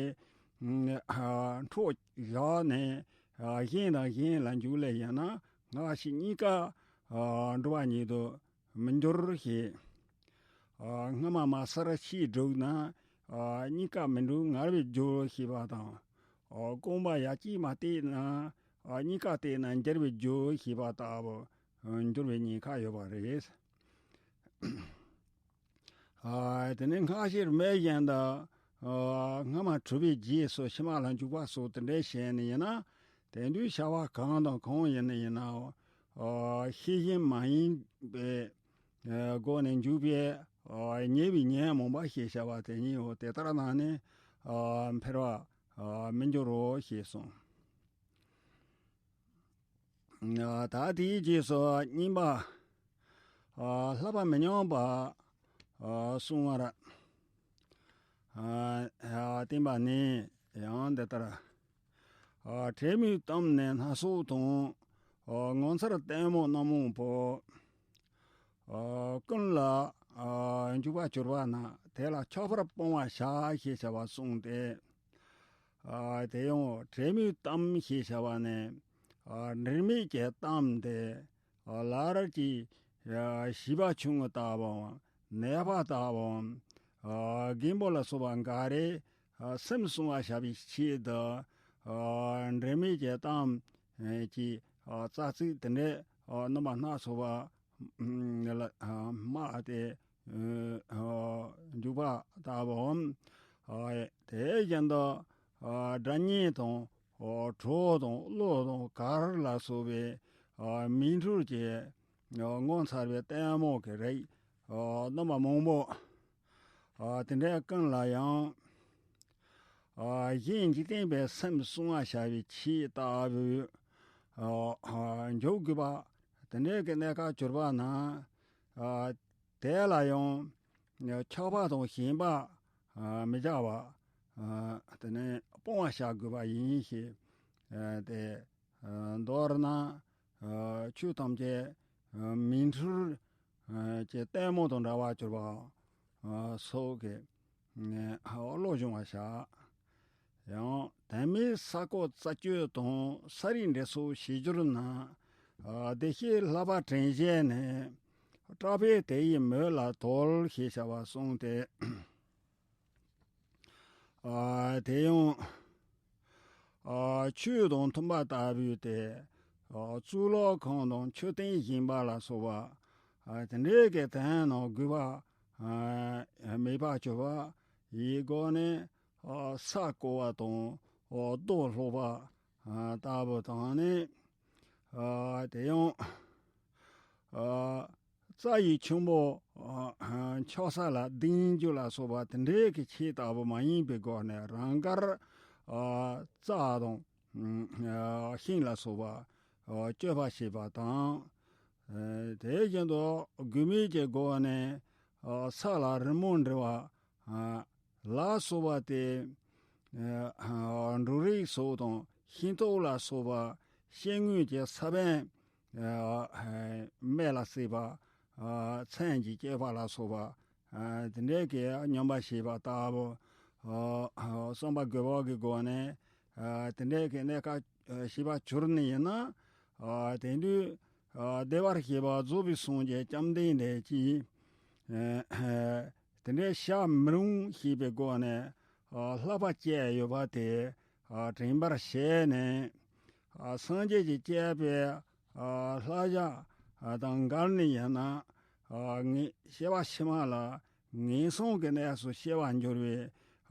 ཨ་འཕྲོ་བཞག་ནས་ཨ་གཞན་དང་གཞན་ལ་འཇུག་ལེ་ཡིན་ན་སྔ་ཕྱི་གཉིས་ཀ་ཨ་འགྲོ་བ་ཉིད་དུ་མི་འགྱུར་ཞེས། ཨ་སྔ་མ་མ་ཚར་ཕྱིས་བསྒྲུབས་ན་ཨ་གཉིས་ཀ་མི་འགྲུབ་ངར་བའི་རྒྱུ་ཞེས་པ་དང་། ཨ་རྐང་པ་ཡ་གཅིག་མ་བཏེག་ན་ཨ་གཉིས་ཀ་བཏེག་ན་འགྱུར་བའི་རྒྱུ་ཞེས་པ་ལྟ་བུ་འགྱུར་བའི་ཉེན་ཁ་ཡོད་པ་རེད། ཨ་དེ་ནས་སྔ་ཕྱིར་མེད་བཞིན་དུ་ཨ་སྔ་མ་གྲུབ་པའི་རྗེས་སུ་ཕྱི་མ་ལ་འཇུག་པ་སོགས་དེ་འདྲའི་བྱས་ནས་ཡིན་ན། དེང་དུས་བྱ་བ་གང་དང་གང་ཡིན་ན་ཡིན་ནའང་ཨ་ཤེས་བཞིན་མ་ཡིན་པའི་ཨ་སྒོ་ནས་འཇུག་པའི་ཨ་ཉེ་བའི་ཉོན་མོངས་པ་ཞེས་བྱ་བ་དེ་ཉིད་འོ་དེ་ལྟར་ན་ནི་ཨ་འཕེལ་བ་ཨ་མི་འགྱུར་རོ་ཞེས་གསུངས། ཨ་ད་དེའི་རྗེས་སུ་གཉིས་པ་ཨ་བསླབ་པ་མི་ཉམས་པ་ཨ་གསུང་བར། ཨ་ཨ་བསྟན་པ་ནི་ཡང་འདི་ལྟར། ཨ་བྲེ་མོའི་གཏམ་ནི་སྣ་ཚོགས་དང་། ཨ་ངོ་མཚར་ལྟད་མོ་སྣ་མང་པོ། ཨ་ཀུན་ལ་ཨ་འཇུག་པར་གྱུར་པ་ན་དེ་ལ་ཁྱབ་པར་སྤང་བར་བྱ་ཞེས་བྱ་བ་གསུངས་ཏེ། ཨ་དེ་ཡང་བྲེ་མོའི་གཏམ་ཞེས་བྱ་བ་ནི། ཨ་འབྲེལ་མེད་ཀྱི་གཏམ་སྟེ། ཨ་སླར་གྱི་ཨ་བྱིས་པ་ཆུང་ངུ་ལྟ་བུའམ་ནད་པ་ལྟ་བུའམ། ཨ་རྒན་པོ་ལ་སོགས་པ་འགའ་རེ་ཨ་སེམས་བསྲུང་བར་བྱ་བའི་ཆེད་དུ། ཨ་འབྲེལ་མེད་ཀྱི་གཏམ་གྱི་ཨ་རྩ་ཚིག་དེ་འདྲའི་ཨ་རྣམ་པ་སྣ་ཚོགས་པ་ལ་ཨ་སྨྲ་སྟེ། ཨ་འཇུག་པ་ལྟ་བུའམ། ཨ་དེ་བཞིན་དུ་ཨ་སྒྲ་སྙན་དང་། ཨ་གྲོགས་དང་བློ་དང་གར་ལ་སོགས་པའི་ཨ་མིང་འཁྲུལ་གྱི་ཨ་ངོ་མཚར་བའི་ལྟད་མོ་གི་རིགས་ཨ་རྣམ་པ་མང་པོ། ཨ་དེ་འདྲའི་ཀུན་ལ་ཡང་། ཨ་གཞན་འཇིག་རྟེན་པའི་སེམས་བསྲུང་བར་བྱ་བའི་ཆེད་ལྟ་བུའི་ཨ་ཨ་འཇོག་དགོས་པ། དེ་འདྲའི་གི་གནས་སྐབས་གྱུར་པ་ན། ཨ་དེ་ལ་ཡང་ཁྱབ་པ་དང་ཞེན་པ་ཨ་མི་བྱ་བ། ཨ་དེ་ནས་སྤང་བར་བྱ་དགོས་པ་ཡིན་ཞེས། ཨ་དེ་ཨ་མདོར་ན། ཨ་ཆོས་ཐམས་ཅད་ཨ་མིང་འཁྲུལ་ཨ་གྱི་ལྟད་མོ་དང་འདྲ་བར་གྱུར་པ་ཨ་སོགས་ཀྱི་ཨ་བློ་སྦྱོང་བར་བྱ། ཡང་དོན་མེད་ས་རྐོ་རྩད་གཅོད་དང་ས་རིས་འདྲེན་སོགས་བྱེད་འགྱུར་ན། ཨ་བདེ་གཤེགས་ལྷག་པ་དྲན་བྱས་ནས། སྐྲག་པས་དེ་ཡི་མོད་ལ་དོར་ཞེས་བྱ་བ་གསུངས་ཏེ། ཨ་དེ་ཡང་། ཨ་ཆོས་དང་མཐུན་པ་ལྟ་བུའི་དེ། ཨ་གཙུག་ལག་ཁང་དང་མཆོད་རྟེན་བཞེངས་པ་ལ་སོགས་པ། ཨ་དེ་འདྲའི་གི་དོན་རྣམས་དགོས་པ་ཨ་མེད་པར་གྱུར་པ་ཡི་སྒོ་ནས། ཨ་ས་རྐོ་བ་དང་། ཨ་རྡོ་སློག་པ་ཨ་ལྟ་བུ་དང་ནི། ཨ་དེ་ཡང་། ཨ་རྩྭ་ཡི་ཆུན་པོ་ཨ་འཁྱག་ས་ལ་ལྡིང་རྒྱུ་ལ་སོགས་པ་དེ་འདྲའི་གི་ཆེད་ལྟ་བུ་མ་ཡིན་པའི་སྒོ་ནས། རང་དགར་ཨ་རྩྭ་དང་ཨ་ཤིང་ལ་སོགས་པ་ཨ་གཅོད་པ་བྱེད་པ་དང་། ཨ་དེ་བཞིན་དུ་དགོས་མེད་ཀྱི་སྒོ་ནས་ཨ་ས་ལ་རི་མོ་འབྲི་བ། ཨ་ལ་སོགས་པ་སྟེ། ཨ་འབྲུ་རིགས་སོགས་དང་ཤིང་ཏོག་ལ་སོགས་པ་སྐྱེ་དངོས་ཀྱི་ས་བོན། ཨ་མེ་ལ་བསྲེགས་པ། ཨ་མཚན་གྱིས་བསྐྱེད་པ་ལ་སོགས་པ། ཨ་དེ་འདྲའི་གི་སྨྱོན་པ་བྱེད་པ་ལྟ་བུ། ཨ་བསམ་པ་དགོས་པ་གི་སྒོ་ནས། ཨ་དེ་འདྲའི་གི་གནས་སྐབས་ཨ་བྱེད་པ་གྱུར་ནི་ཡིན་ན། ཨ་དེང་དུས་ཨ་བདེ་བར་གཤེགས་པ་རྫོགས་པའི་སངས་རྒྱས་བཅོམ་ལྡན་འདས་ཀྱིས། ཨ་དེ་འདྲའི་བྱ་མི་རུང་ཞེས་པའི་སྒོ་ནས། ཨ་བསླབ་པ་བསྐྱལ་ཡོད་པ་དེ། ཨ་དྲན་པར་བྱས་ནས། ཨ་སངས་རྒྱས་ཀྱིས་བསྐྱལ་བའི་ཨ་བསླབ་བྱ་ཨ་དང་འགལ་ནི་ཡིན་ན། ཨ་ངེས་སྐྱེ་བ་ཕྱི་མ་ལ་ངན་སོང་གི་གནས་སུ་སྐྱེ་བར་འགྱུར་བའི་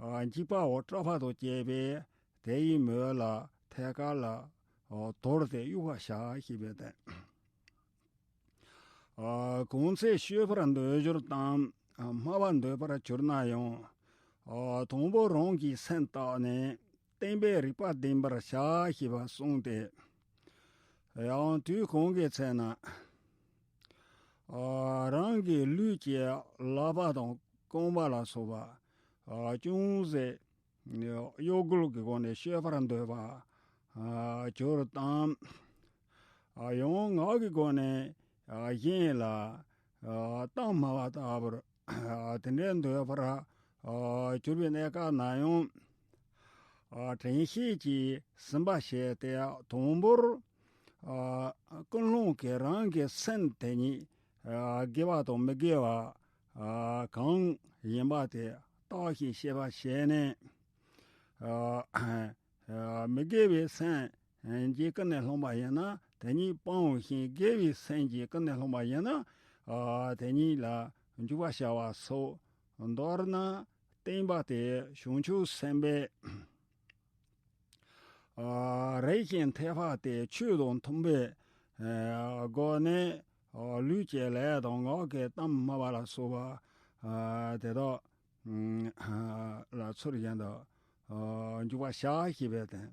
ཨ་འཇིགས་པ་འོག་སྐྲག་པ་དང་བཅས་པས། དེ་ཡི་མོད་ལ་ཐད་ཀར་ལ་ཨ་དོར་ཏེ་གཡུག་པར་བྱ་ཞེས་པའི་དོན། ཨ་གང་ཚེ་སྤྱོད་པར་འདོད་གྱུར་ཏམ། ཨ་སྨྲ་བར་འདོད་པར་གྱུར་ན་ཡང་། ཨ་དང་པོ་རང་གི་སེམས་བརྟགས་ནས་བསྟན་པའི་རིགས་པ་བསྟན་པར་བྱ་ཞེས་པ་གསུངས་ཏེ། ཡང་དུས་གང་གི་ཚེ་ན། ཨ་རང་གི་ལུས་ཀྱི་ལག་པ་དང་རྐང་པ་ལ་སོགས་པ་ཨ་ཅུང་ཟད་གཡོ་འགུལ་གྱི་སྒོ་ནས་སྤྱོད་པར་འདོད་པ་ཨ་གྱུར་ཏམ། ཨ་ཡང་ངག་གི་སྒོ་ནས་ཨ་གཞན་ལ་ཨ་གཏམ་སྨྲ་བ་ལྟ་བུར་ཨ་དེ་འདྲའི་འདོད་པར་ཨ་གྱུར་པའི་གནས་སྐབས་ན་ཡང་། ཨ་དྲན་ཤེས་ཀྱིས་ཟིན་པ་བྱས་ཏེ། དང་པོར་ཨ་ཀུན་སློང་གིས་རང་གི་སེམས་དེ་ཉིད་ཨ་དགེ་བ་དང་མི་དགེ་བ་ཨ་གང་ཡིན་པ་དེ་བརྟགས་ཤིང་དཔྱད་པ་བྱས་ནས། ཨ་ཨ་མི་དགེ་བའི་སེམས་ཀྱིས་ཀུན་ནས་བསླངས་པ་ཡིན་ན་དེ་ཉིད་སྤང་ཞིང་། དགེ་བའི་སེམས་ཀྱིས་ཀུན་ནས་བསླངས་པ་ཡིན་ན་ཨ་དེ་ཉིད་ལ་འཇུག་པར་བྱ་བ་སོགས། མདོར་ན་བསྟན་པ་དེ་བྱང་ཆུབ་སེམས་དཔའི་ཨ་རིགས་ཤིང་ཐེག་པ་སྟེ། ཆོས་དང་མཐུན་པའི་ཨ་སྒོ་ནས་ཨ་ལུས་ཀྱི་ལས་དང་ངག་གི་གཏམ་སྨྲ་བ་ལ་སོགས་པ་ཨ་དེ་དག་ཨ་ལ་ཚུལ་བཞིན་དུ་ཨ་འཇུག་པར་བྱ་ཞེས་པའི་དོན།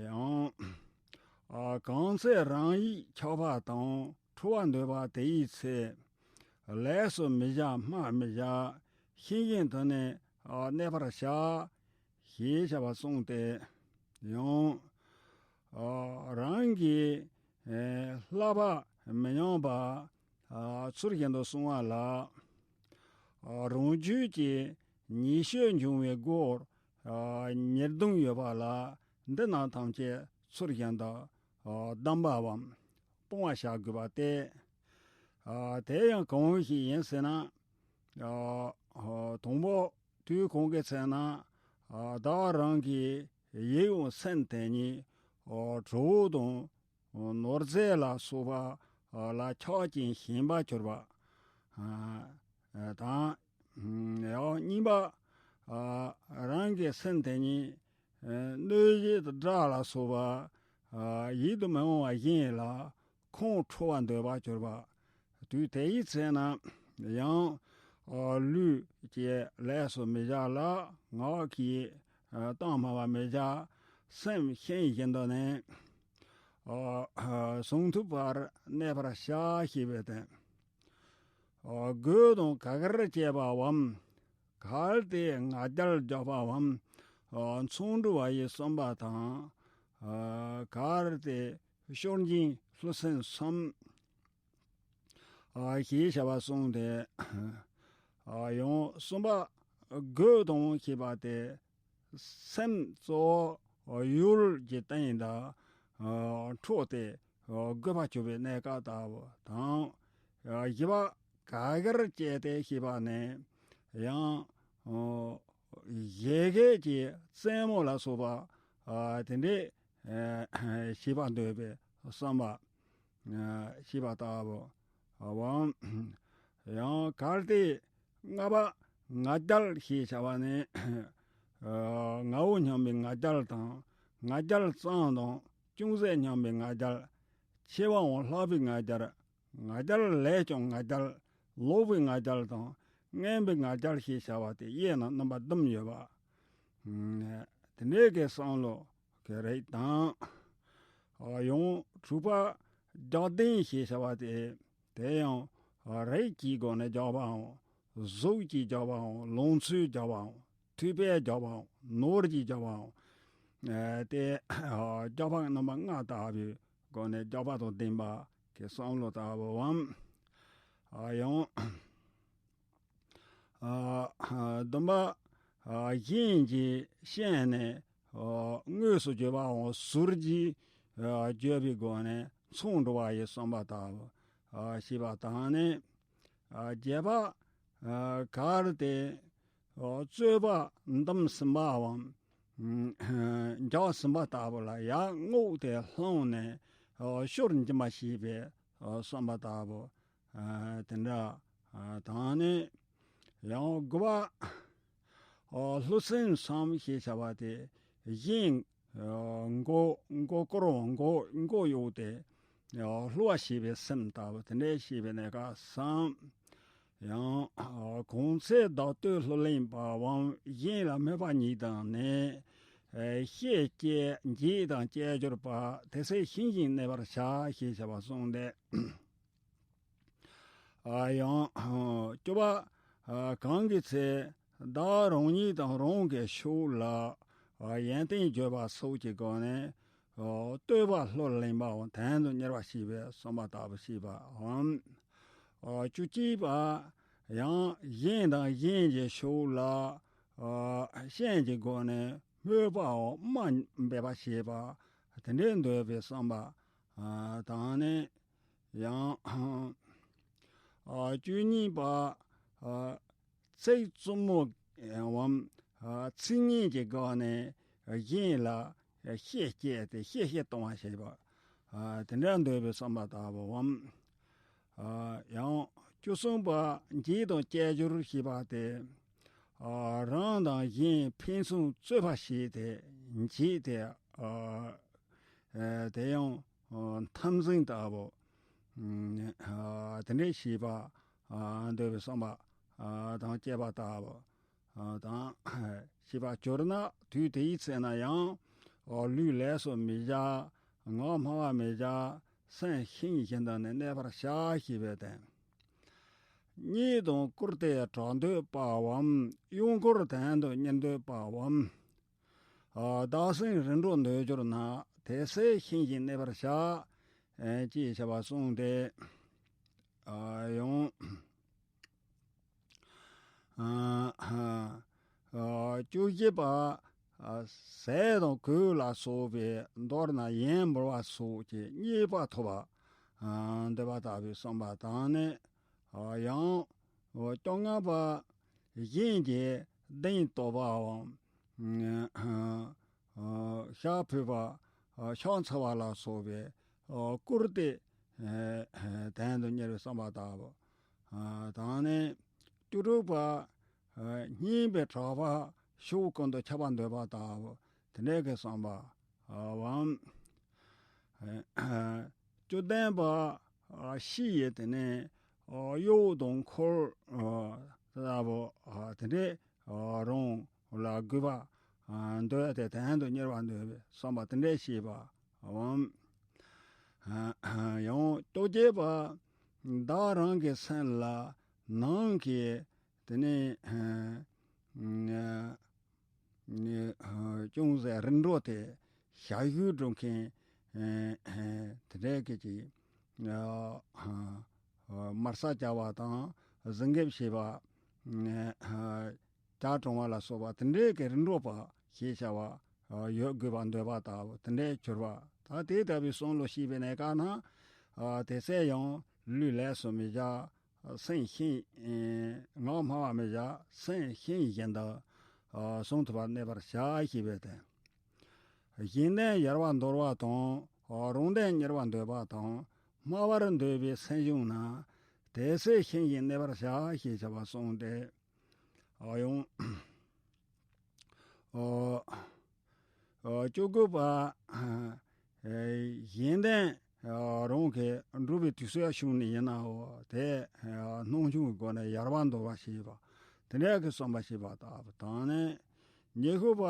ཡང་ཨ་གང་ཚེ་རང་ཡིད་ཆགས་པ་དང་། ཁྲོ་བ་འདོད་པ་དེ་ཡི་ཚེ། ལས་སུ་མི་བྱ་སྨྲ་མི་བྱ། ཤེས་བཞིན་དུ་ནི་གནས་པར་བྱ། ཞེས་བྱ་བ་གསུངས་ཏེ། ཡང་རང་གི་བསླབ་པ་མི་ཉམས་པ་ཚུལ་བཞིན་དུ་བསྲུང་བ་ལ། རང་རྒྱུད་ཀྱི་ཉེས་སྤྱོད་འབྱུང་བའི་སྒོར་ཉེར་བདུན་ཡོད་པ་ལ་འདི་རྣམས་ཐམས་ཅད་ཚུལ་བཞིན་དུ་བསྡམ་པའམ་སྤོང་བར་བྱ་དགོས་པ་སྟེ། དེ་ཡང་གང་ཞིག་ཡིན་ཟེར་ན། དང་པོ་དུས་གང་གི་ཚེ་ན་བདག་རང་གི་ཡིད་དབང་སེམས་དེ་ཉིད་གྲོགས་དང་ནོར་རྫས་ལ་སོགས་པ་ལ་ཆགས་ཅིང་ཞེན་པར་གྱུར་པ་དང་། ཡང་གཉིས་པ། རང་གི་སེམས་དེ་ཉིད་གནོད་བྱེད་དགྲ་ལ་སོགས་པ་ཡིད་དུ་མི་འོང་བ་གཞན་ལ་ཁོང་ཁྲོ་བར་འདོད་པར་གྱུར་པ། དུས་དེ་ཡི་ཚེ་ན་ཡང་ལུས་ཀྱི་ལས་སུ་མི་བྱ་ལ། ངག་གིས་གཏམ་སྨྲ་བར་མི་བྱ། སེམས་ཤིང་བཞིན་དུ་ནི་གཟུང་ཐུབ་པར་གནས་པར་བྱ་ཞེས་པའི་དོན། དགོས་དང་ག་གེར་སྤྱད་པའམ། གལ་ཏེ་ང་རྒྱལ་རྒྱག་པའམ། མཚང་འབྲུ་བ་ཡི་བསམ་པ་དང་། གལ་ཏེ་ཤོར་འགྱིང་ལྷུར་སེམས་སམ། ཞེས་བྱ་བ་གསུངས་ཏེ། ཡང་གསུམ་པ། དགོས་དང་ཞེས་པ་སྟེ། སེམས་གཙོ་བོ་ཡུལ་གྱི་སྟེང་དུ་འཕྲོག་སྟེ་དགོས་པར་གྱུར་པའི་གནས་སྐབས་ལྟ་བུ་དང་། བཞི་པ། ག་གེར་སྤྱད་དེ་ཞེས་པ་ནི། ཡང་བཞད་གད་ཀྱི་རྩེད་མོ་ལ་སོགས་པ་དེ་འདྲའི་བྱེད་པར་འདོད་པའི་བསམ་པ། ཞེས་པ་ལྟ་བུའམ། ཡང་གལ་ཏེ་ལྔ་པ། ང་རྒྱལ་ཞེས་བྱ་བ་ནི། ངའོ་སྙམ་པའི་ང་རྒྱལ་དང་། ང་རྒྱལ་ཙམ་དང་ཅུང་ཟད་སྙམ་པའི་ང་རྒྱལ། ཆེ་བའམ་ལྷག་པའི་ང་རྒྱལ། ང་རྒྱལ་ལས་ཀྱང་ང་རྒྱལ། ལོག་པའི་ང་རྒྱལ་དང་། ངན་པའི་ང་རྒྱལ་ཞེས་བྱ་བ་སྟེ་དབྱེ་ན་རྣམ་པ་བདུན་ཡོད་པ། དེ་འདྲའི་གི་བསམ་བློ་གི་རིགས་དང་། ཡང་དྲུག་པ། རྒྱག་ལྡན་ཞེས་བྱ་བ་སྟེ། དེ་ཡང་རིགས་ཀྱི་སྒོ་ནས་རྒྱག་པའམ། གཟུགས་ཀྱིས་རྒྱག་པའམ། ལང་ཚོས་རྒྱག་པའམ། མཐུས་པས་རྒྱག་པའམ། ནོར་གྱིས་རྒྱག་པའམ། དེ་རྒྱག་པ་རྣམ་པ་ལྔ་ལྟ་བུའི་སྒོ་ནས་རྒྱག་པ་དང་ལྡན་པ་གི་བསམ་བློ་ལྟ་བུའམ། ཡང་བདུན་པ། གཞན་གྱི་ཤན་ནས་དངོས་སུ་བརྗོད་པའམ། ཟུར་གྱིས་བརྗོད་པའི་སྒོ་ནས་མཚང་འབྲུ་བ་ཡི་བསམ་པ་ལྟ་བུ་ཞེས་པ་དང་ནི། བརྒྱད་པ། གལ་ཏེ་རྩོད་པ་འདུམ་ཟིན་པའམ། འཇགས་ཟིན་པ་ལྟ་བུ་ལ་ཡར་རྔུབ་སྟེ་བསླངས་ནས་ཤོར་འགྱིང་བ་ཞེས་པའི་བསམ་པ་ལྟ་བུ། དེ་འདྲ་དང་ནི། ཡང་དགུ་པ། ལྷུར་སེམས་སམ་ཞེས་བྱ་བ་སྟེ། གཞན་མགོ་མགོ་སྐོར་མགོ་མགོ་གཡོགས་ཏེ་ལྷུར་བ་ཞེས་པའི་སེམས་ལྟ་བུ་དེ་འདྲའི་ཞེས་པའི་གནས་སྐབས་སམ། ཡང་གང་ཚེ་བདག་བསྟོད་ལྷུར་ལེན་པའམ། གཞན་ལ་སྨོད་པ་ཉིད་དང་ནི། བཤེས་སྐྱེས་འགྱེད་དང་བཅས་གྱུར་པ། དེ་ཚེ་ཤིང་བཞིན་གནས་པར་བྱ་ཞེས་བྱ་བ་གསུངས་ཏེ། ཡང་བཅུ་པ། གང་གི་ཚེ་བདག་རང་ཉིད་དང་རང་གི་ཕྱོགས་ལ་ཡོན་ཏན་བརྗོད་པ་སོགས་ཀྱི་སྒོ་ནས་བསྟོད་པ་ལྷུར་ལེན་པའམ། དོན་དུ་གཉེར་བ་ཞེས་པའི་བསམ་པ་ལྟ་བུ་ཞེས་པའམ། བཅུ་གཅིག་པ། ཡང་གཞན་དང་གཞན་གྱི་ཕྱོགས་ལ་ཤན་གྱི་སྒོ་ནས་སྨོད་པའམ་དམའ་འབེབས་པ་བྱེད་པ་དེ་འདྲའི་འདོད་པའི་བསམ་པ་དང་ནི། ཡང་བཅུ་གཉིས་པ། ཚིག་རྩུབ་མོའམ། ཚིག་ངན་གྱི་སྒོ་ནས་གཞན་ལ་བཤེས་སྐྱེས་ཏེ་གཤེ་གཤེ་གཏོང་བ་བྱེད་པ། དེ་འདྲ་འདོད་པའི་བསམ་པ་ལྟ་བུའམ། ཡང་བཅུ་གསུམ་པ། འགྱེད་དང་བཅས་གྱུར་ཞེས་པ་སྟེ། རང་དང་གཞན་ཕན་ཚུན་རྩོད་པ་བྱས་ཏེ་འགྱེད་དེ། དེ་ཡང་འཐབ་འཛིང་ལྟ་བུ། དེ་འདྲའི་བྱེད་པ་འདོད་པའི་བསམ་པ་དང་བཅས་པ་ལྟ་བུ། དང་། ཞེས་པ་གྱུར་ན་དུས་དེའི་ཚེ་ན་ཡང་། ལུས་ལས་སུ་མི་བྱ། ངག་སྨྲ་བར་མི་བྱ། སེམས་ཤིང་བཞིན་དུ་ནི་གནས་པར་བྱ་ཞེས་པའི་དོན། གཉིད་དང་བཀུར་སྟི་གྲགས་འདོད་པའམ། གཡོག་འཁོར་དོན་དུ་གཉེར་འདོད་པའམ། བདག་སེམས་རིམ་གྲོ་འདོད་གྱུར་ན། དེ་སྲིད་ཤིང་བཞིན་གནས་པར་བྱ། ཅེས་བྱ་བ་གསུངས་ཏེ། ཡང་། བཅུ་བཞི་པ། ཟས་དང་གོས་ལ་སོགས་པའི་མདོར་ན་ཡོན་འབུལ་བ་སོགས་ཀྱི་རྙེད་པ་ཐོབ་པ། འདོད་པ་ལྟ་བུའི་བསམ་པ་དང་ནི། ཡང་། བཅོ་ལྔ་པ། གཞན་གྱི་གདེང་ཐོབ་པའམ། ཤ་ཕུད་པ། ཕྱག་འཚལ་བ་ལ་སོགས་པའི་བཀུར་སྟི་དོན་དུ་གཉེར་བའི་བསམ་པ་ལྟ་བུ། དང་ནི། བཅུ་དྲུག་པ། སྙན་པའི་གྲགས་པ་ཕྱོགས་ཀུན་ཏུ་ཁྱབ་པ་འདོད་པ་ལྟ་བུ་དེ་འདྲའི་གི་བསམ་པའམ། བཅུ་བདུན་པ། ཕྱི་ཡི་དེ་ནས་གཡོག་དང་འཁོར་ལྟ་བུ་དེ་འདྲའི་རང་ལ་དགོས་པ་འདོད་དེ་དོན་དུ་གཉེར་བ་འདོད་པའི་བསམ་པ་དེ་འདྲའི་བྱེད་པའམ། ཡང་བཅོ་བརྒྱད་པ། བདག་རང་གི་སེམས་ལ་ནང་གི་དེ་ནས་ཅུང་ཟད་རིམ་གྲོ་དེ་ཞབས་ཞུ་སྒྲུབ་མཁན་དེ་འདྲའི་གི་ཅིག་དམར་ས་བཅའ་བ་དང་གཟིམ་འགེབས་བྱེད་པ། ཇ་དྲང་བ་ལ་སོགས་པ་དེ་འདྲའི་གི་རིམ་གྲོ་པ་ཞེས་བྱ་བ་ཡོད་དགོས་པ་འདོད་པ་ལྟ་བུ་དེ་འདྲའི་གྱུར་པ། ད་དེ་ལྟ་བུའི་བསམ་བློ་ཞིག་བྱས་ནས་བཀག་ན། དེ་ཚེ་ཡང་ལུས་ལས་སུ་མི་བྱ། སེམས་ཤིང་། ངག་སྨྲ་བ་མི་བྱ། སེམས་ཤིང་བཞིན་དུ་བཟུང་ཐུབ་པར་གནས་པར་བྱ་ཞེས་པས་ཏེ། གཞན་དོན་ཡལ་བར་འདོར་བ་དང་། རང་དོན་གཉེར་བར་འདོད་པ་དང་། སྨྲ་བར་འདོད་པའི་སེམས་བྱུང་ན། དེ་ཚེ་ཤིང་བཞིན་གནས་པར་བྱ་ཞེས་བྱ་བ་གསུངས་ཏེ། ཡང་། བཅུ་དགུ་པ། གཞན་དོན་རང་གི་འགྲུབ་པའི་དུས་སུ་ཡང་བྱུང་ནས་ཡིན་ནའོ། དེ་སྣང་ཆུང་གི་སྒོ་ནས་ཡལ་བར་འདོར་བ་ཞེས་པ་དེ་འདྲ་གི་བསམ་པ་ཞེས་པ་ལྟ་བུ་དང་ནི། ཉི་ཤུ་པ།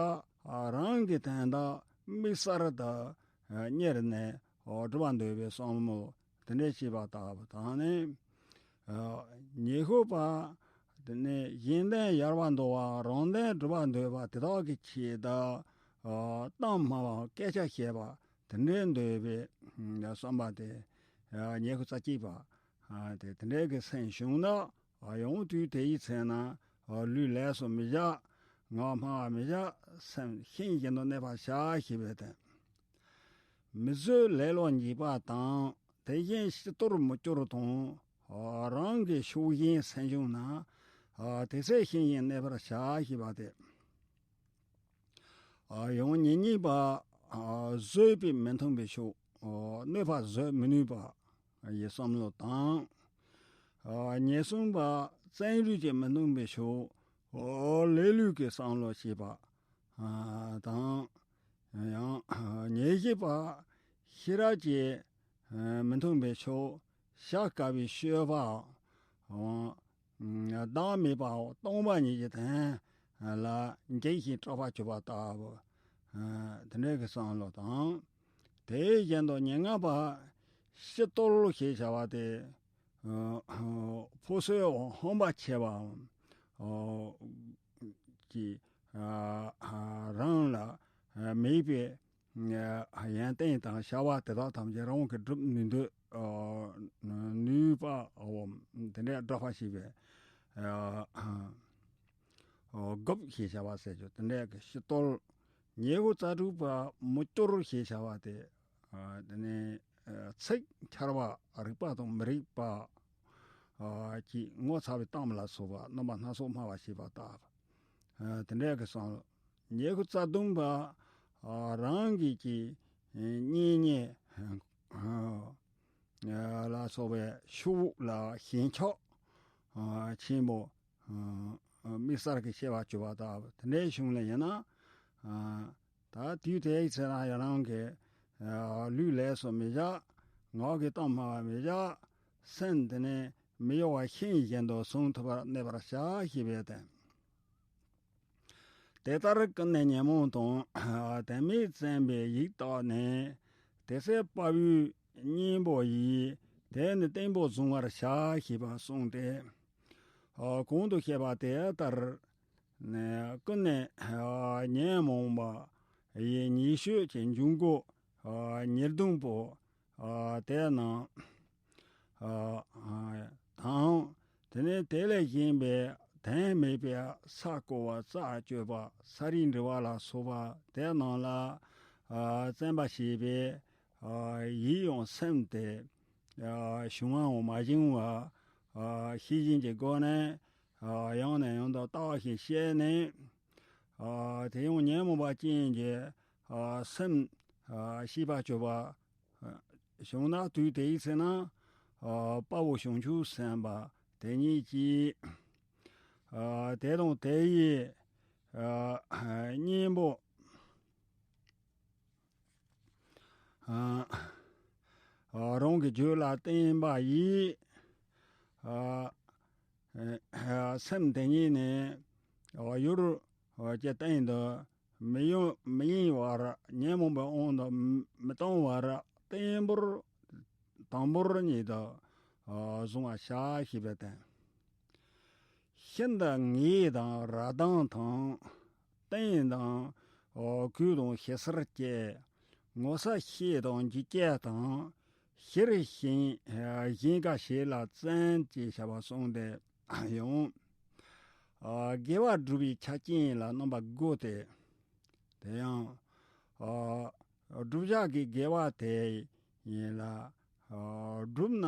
རང་གི་དོན་དག་དམིགས་བསལ་དུ་གཉེར་ནས་སྒྲུབ་པར་འདོད་པའི་བསམ་བློ་དེ་འདྲ་ཞེས་པ་ལྟ་བུ་དང་ནི། ཉི་ཤུ་པ། དེ་ནས་གཞན་དོན་ཡལ་བར་འདོར་བ་རང་དོན་སྒྲུབ་པར་འདོད་པ་དེ་དག་གི་ཆེད་དུ། གཏམ་སྨྲ་བ་སྐད་ཆ་བཤད་པ་དེ་འདྲའི་འདོད་པའི་བསམ་པ་དེ། ཉི་ཤུ་རྩ་གཅིག་པ། དེ་དེ་འདྲའི་གི་སེམས་བྱུང་ན། ཡང་དུས་དེ་ཡི་ཚེ་ན། ལུས་ལས་སུ་མི་བྱ། ངག་སྨྲ་བ་མི་བྱ། སེམས་ཤིང་བཞིན་དུ་གནས་པར་བྱ་ཞེས་པས་ཏེ། མི་བཟོད་ལེ་ལོ་ཉེས་པ་དང་། དེ་བཞིན་ཕྱི་དོར་མི་སྐྱོར་དང་། རང་གི་ཕྱོགས་ཞེན་སེམས་བྱུང་ན། དེ་ཚེ་ཤིང་བཞིན་གནས་པར་བྱ་ཞེས་པ་སྟེ། ཡང་ཉེར་གཉིས་པ། བཟོད་པས་མི་མཐུན་པའི་ཕྱོགས། གནོད་པ་བཟོད་མི་ནུས་པ་ཡི་བསམ་བློ་དང་། ཉེར་གསུམ་པ། བཙན་རུས་ཀྱིས་མི་མཐུན་པའི་ཕྱོགས། ལེ་ལོས་ཀྱི་བསམ་བློ་བྱེད་པ། དང་། ཡང་། ཉེར་བཞི་པ། ཤེས་རབ་ཀྱིས་མི་མཐུན་པའི་ཕྱོགས། བྱ་དཀའ་བའི་སྤྱོད་པའམ། བདག་མེད་པའམ་སྟོང་པ་ཉིད་ཀྱི་དོན་ལ་འཇིགས་ཤིང་སྐྲག་པར་གྱུར་པ་ལྟ་བུ། དེ་འདྲའི་གི་བསམ་བློ་དང་། དེ་བཞིན་དུ་ཉེར་ལྔ་པ། ཕྱི་དོར་ཞེས་བྱ་བ་སྟེ། ཕོ་སོའི་འོག་ཧམ་པ་ཆེ་བའམ། ཀྱི། རང་ལ་མེད་པའི་ཡོན་ཏན་དང་བྱ་བ་དེ་དག་ཐམས་ཅད་རང་གིས་སྒྲུབ་ནུས་འདོད། ནུས་པའམ་དེ་འདྲའི་སྒྲུབ་པ་ཞེས་པའི། དགོབ་ཞེས་བྱ་བ་ཟེར་རྒྱུ་དེ་འདྲའི་གི་ཕྱི་དོར། ཉེར་དྲུག་པ་མི་སྐྱོར་ཞེས་བྱ་བ་སྟེ། དེ་ནས་ཚིག་འཁྱར་བ་རིགས་པ་དང་མི་རིགས་པ། ཀྱི་ངོ་ཚ་བའི་གཏམ་ལ་སོགས་པ་རྣམ་པ་སྣ་ཚོགས་སྨྲ་བ་ཞེས་པ་ལྟ་བུ། དེ་འདྲའི་གི་སང་ཉེར་བདུན་པ། རང་གི་གི་གཉེན་ཉེ་ལ་སོགས་པའི་ཕྱུག་ལ་ཞེན་ཆགས་ཆེན་པོ། དམིགས་བསལ་གྱི་སྐྱེ་བ་བཅུ་པ་དག་དེ་འདྲའི་གཞུང་ལས་ཡིན་ན། ད་དུས་དེའི་ཚེ་ན་ཡང་རང་གི་ལུས་ལས་སུ་མི་བྱ། ངག་གི་གཏམ་སྨྲ་བ་མི་བྱ། སེམས་དེ་ནི་མི་གཡོ་བ་ཤིང་བཞིན་དུ་བཟུང་ཐུབ་པར་གནས་པར་བྱ་ཞེས་པས་ཏེ། དེ་ལྟར་ཀུན་ནས་ཉོན་མོངས་དང་། དོན་མེད་བཙན་པའི་ཡིད་བརྟགས་ནས། དེ་ཚེ་དཔའ་བོའི་གཉེན་པོ་ཡིས། དེ་ནི་བརྟན་པོ་བཟུང་བར་བྱ་ཞེས་པ་གསུངས་ཏེ། གོང་དུ་བཤད་པ་དེ་ལྟར་ནས་ཀུན་ནས་ཉོན་མོངས་པ་ཡི་ཉེས་སྤྱོད་ཀྱི་འབྱུང་སྒོ་ཉེར་བདུན་པོ་དེ་རྣམས་དང་། དེ་ནས་དེ་ལས་གཞན་པའི་དོན་མེད་པའི་ས་བརྐོ་བ་རྩྭ་གཅོད་པ་ས་རིས་འདྲི་བ་ལ་སོགས་པ་དེ་རྣམས་ལ་བརྩོན་པ་བྱས་པས་ཡིད་དབྱུང་སེམས་དེ་བྱུང་བའང་མ་བྱུང་བ་ཤེས་བཞིན་གྱི་སྒོ་ནས་ཡང་ནས་ཡང་དུ་བརྟགས་ཤིང་དཔྱད་ནས། དེ་ཡང་ཉོན་མོངས་པ་ཅན་གྱི་སེམས་ཤེས་པ་སྤྱོད་པ་བྱུང་ན་དུས་དེའི་ཚེ་ན་དཔའ་བོ་བྱང་ཆུབ་སེམས་དཔའ་དེ་ཉིད་ཀྱིས་དེ་དང་དེ་ཡི་གཉེན་པོ་རང་གི་རྒྱུད་ལ་བརྟེན་པ་ཡིས། སེམས་དེ་ཉིད་ནི་ཡུལ་གྱི་སྟེང་དུ་མི་ཡོང་མི་ཡིན་བར་ཉོན་མོངས་པའི་དབང་དུ་མི་གཏོང་བར་བརྟན་པོར་དམ་པོར་ཉིད་དུ་བཟུང་བར་བྱ་ཞེས་པའི་དོན། ཤིན་ཏུ་ངེས་དང་ར་དང་དང་། བརྟན་དང་གུས་དང་ཞི་ཚར་བཅས། ངོ་ཚ་ཤེས་དང་འཇིགས་བཅས་དང་། ཤེར་ཕྱིན་གཞན་དགའ་བྱེད་ལ་བརྩོན་ཅེས་བྱ་བ་གསུངས་ཏེ་ཡང་། དགེ་བ་སྒྲུབ་པའི་ཆ་རྐྱེན་ལ་རྣམ་པ་དགུ་སྟེ། དེ་ཡང་། བསྒྲུབ་བྱ་གི་དགེ་བ་དེ་ཡིན་ལ། བསྒྲུབ་ན།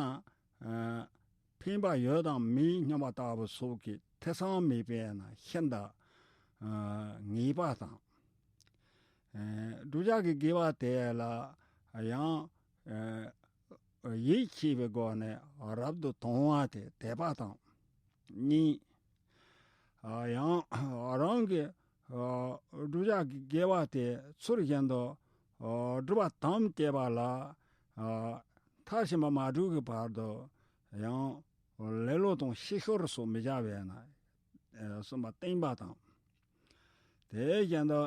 ཕན་པ་ཡོད་དམ་མེད་སྙམ་པ་ལྟ་བུ་སོགས་ཀྱི་ཐེ་ཚོམ་མེད་པས་ན་ཤིན་ཏུ་ངེས་པ་དང་། བསྒྲུབ་བྱ་གི་དགེ་བ་དེ་ལ་ཡང་ཡིད་ཆེས་པའི་སྒོ་ནས་རབ་ཏུ་དང་བ་དེ་དད་པ་དང་གཉིས། ཡང་རང་གི་བསྒྲུབ་བྱ་གི་དགེ་བ་དེ་ཚུལ་བཞིན་དུ་སྒྲུབ་པ་དམ་བཅས་པ་ལ། མཐར་ཕྱིན་པ་མ་གྲུབ་ཀྱི་བར་དུ་ཡང་ལེ་ལོ་དང་ཕྱི་ཤོར་སོགས་མི་བྱ་བས་ན། གསུམ་པ་བརྟན་པ་དང་། དེ་བཞིན་དུ་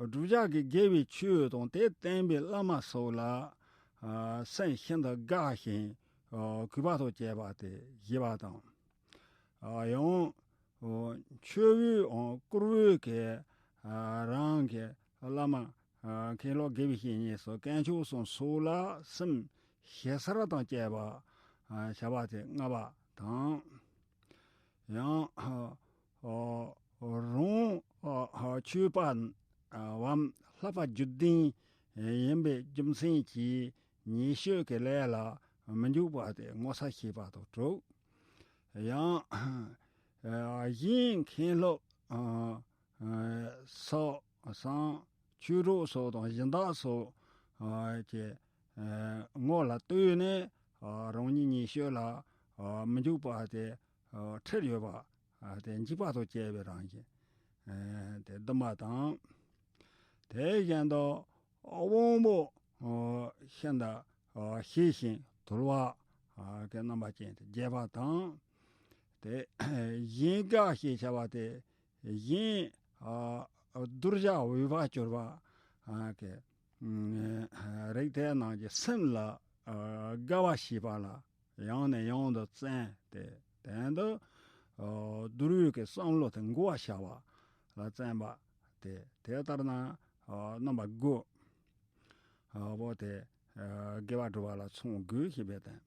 བསྒྲུབ་བྱ་གི་དགེ་བའི་ཆོས་དང་དེ་བསྟན་པའི་བླ་མ་སོགས་ལ་སེམས་ཤིན་ཏུ་དགའ་ཞིང་གུས་པ་དང་བཅས་པ་དེ་བཞི་པ་དང་། ཡང་མཆོད་འོས་བཀུར་འོས་ཀྱི་རང་གི་བླ་མ་མཁན་སློབ་དགེ་བའི་བཤེས་གཉེན་སོགས་དཀོན་མཆོག་གསུམ་སོགས་ལ་སེམས་ཞེ་སར་དང་བཅས་པ་བྱ་བ་དེ་ལྔ་པ་དང་། ཡང་། རང་ཆོས་པ་བམ་བསླབ་པ་རྒྱུད་ལྡན་ཡིན་པའི་རྒྱུ་མཚན་གྱིས་ཉེས་སྤྱོད་ཀྱི་ལས་ལ་མི་འཇུག་པ་དེ་ངོ་ཚ་ཤེས་པ་དང་དྲུག་ཡང་། གཞན་མཁན་སློབ་སོགས་སམ་ཆོས་གྲོགས་སོགས་དང་སྦྱིན་བདག་སོགས་ཀྱི་ངོ་ལ་ལྟོས་ནས་རང་ཉིད་ཉེས་སྤྱོད་ལ་མི་འཇུག་པ་དེ་ཁྲེལ་ཡོད་པ་དེ་འཇིགས་པ་དང་བཅས་པའི་རང་བཞིན་དེ་བདུན་པ་དང་། དེ་བཞིན་དུ་དབང་པོ་ཤིན་ཏུ་ཞི་ཞིང་དུལ་བ་གི་རྣམ་པ་ཅན་དེ་བརྒྱད་པ་དང་། དེ་གཞན་དགའ་ཞེས་བྱ་བ་དེ་གཞན་གདུལ་བྱ་འོས་པ་གྱུར་པ་གི་རིགས་དེ་རྣམས་ཀྱི་སེམས་ལ་དགའ་བ་བྱེད་པ་ལ་ཡང་ནས་ཡང་དུ་བརྩོན་ཏེ་དོན་དུ་བསྡུ་བའི་གི་བསམ་བློ་དེ་འགུགས་པར་བྱ་བ་ལ་བརྩོན་པ་སྟེ། དེ་ལྟར་ན་རྣམ་པ་དགུ་པོ་དེ་དགེ་བ་སྒྲུབ་པ་ལ་མཚུངས་དགོས་ཞེས་པའི་དོན།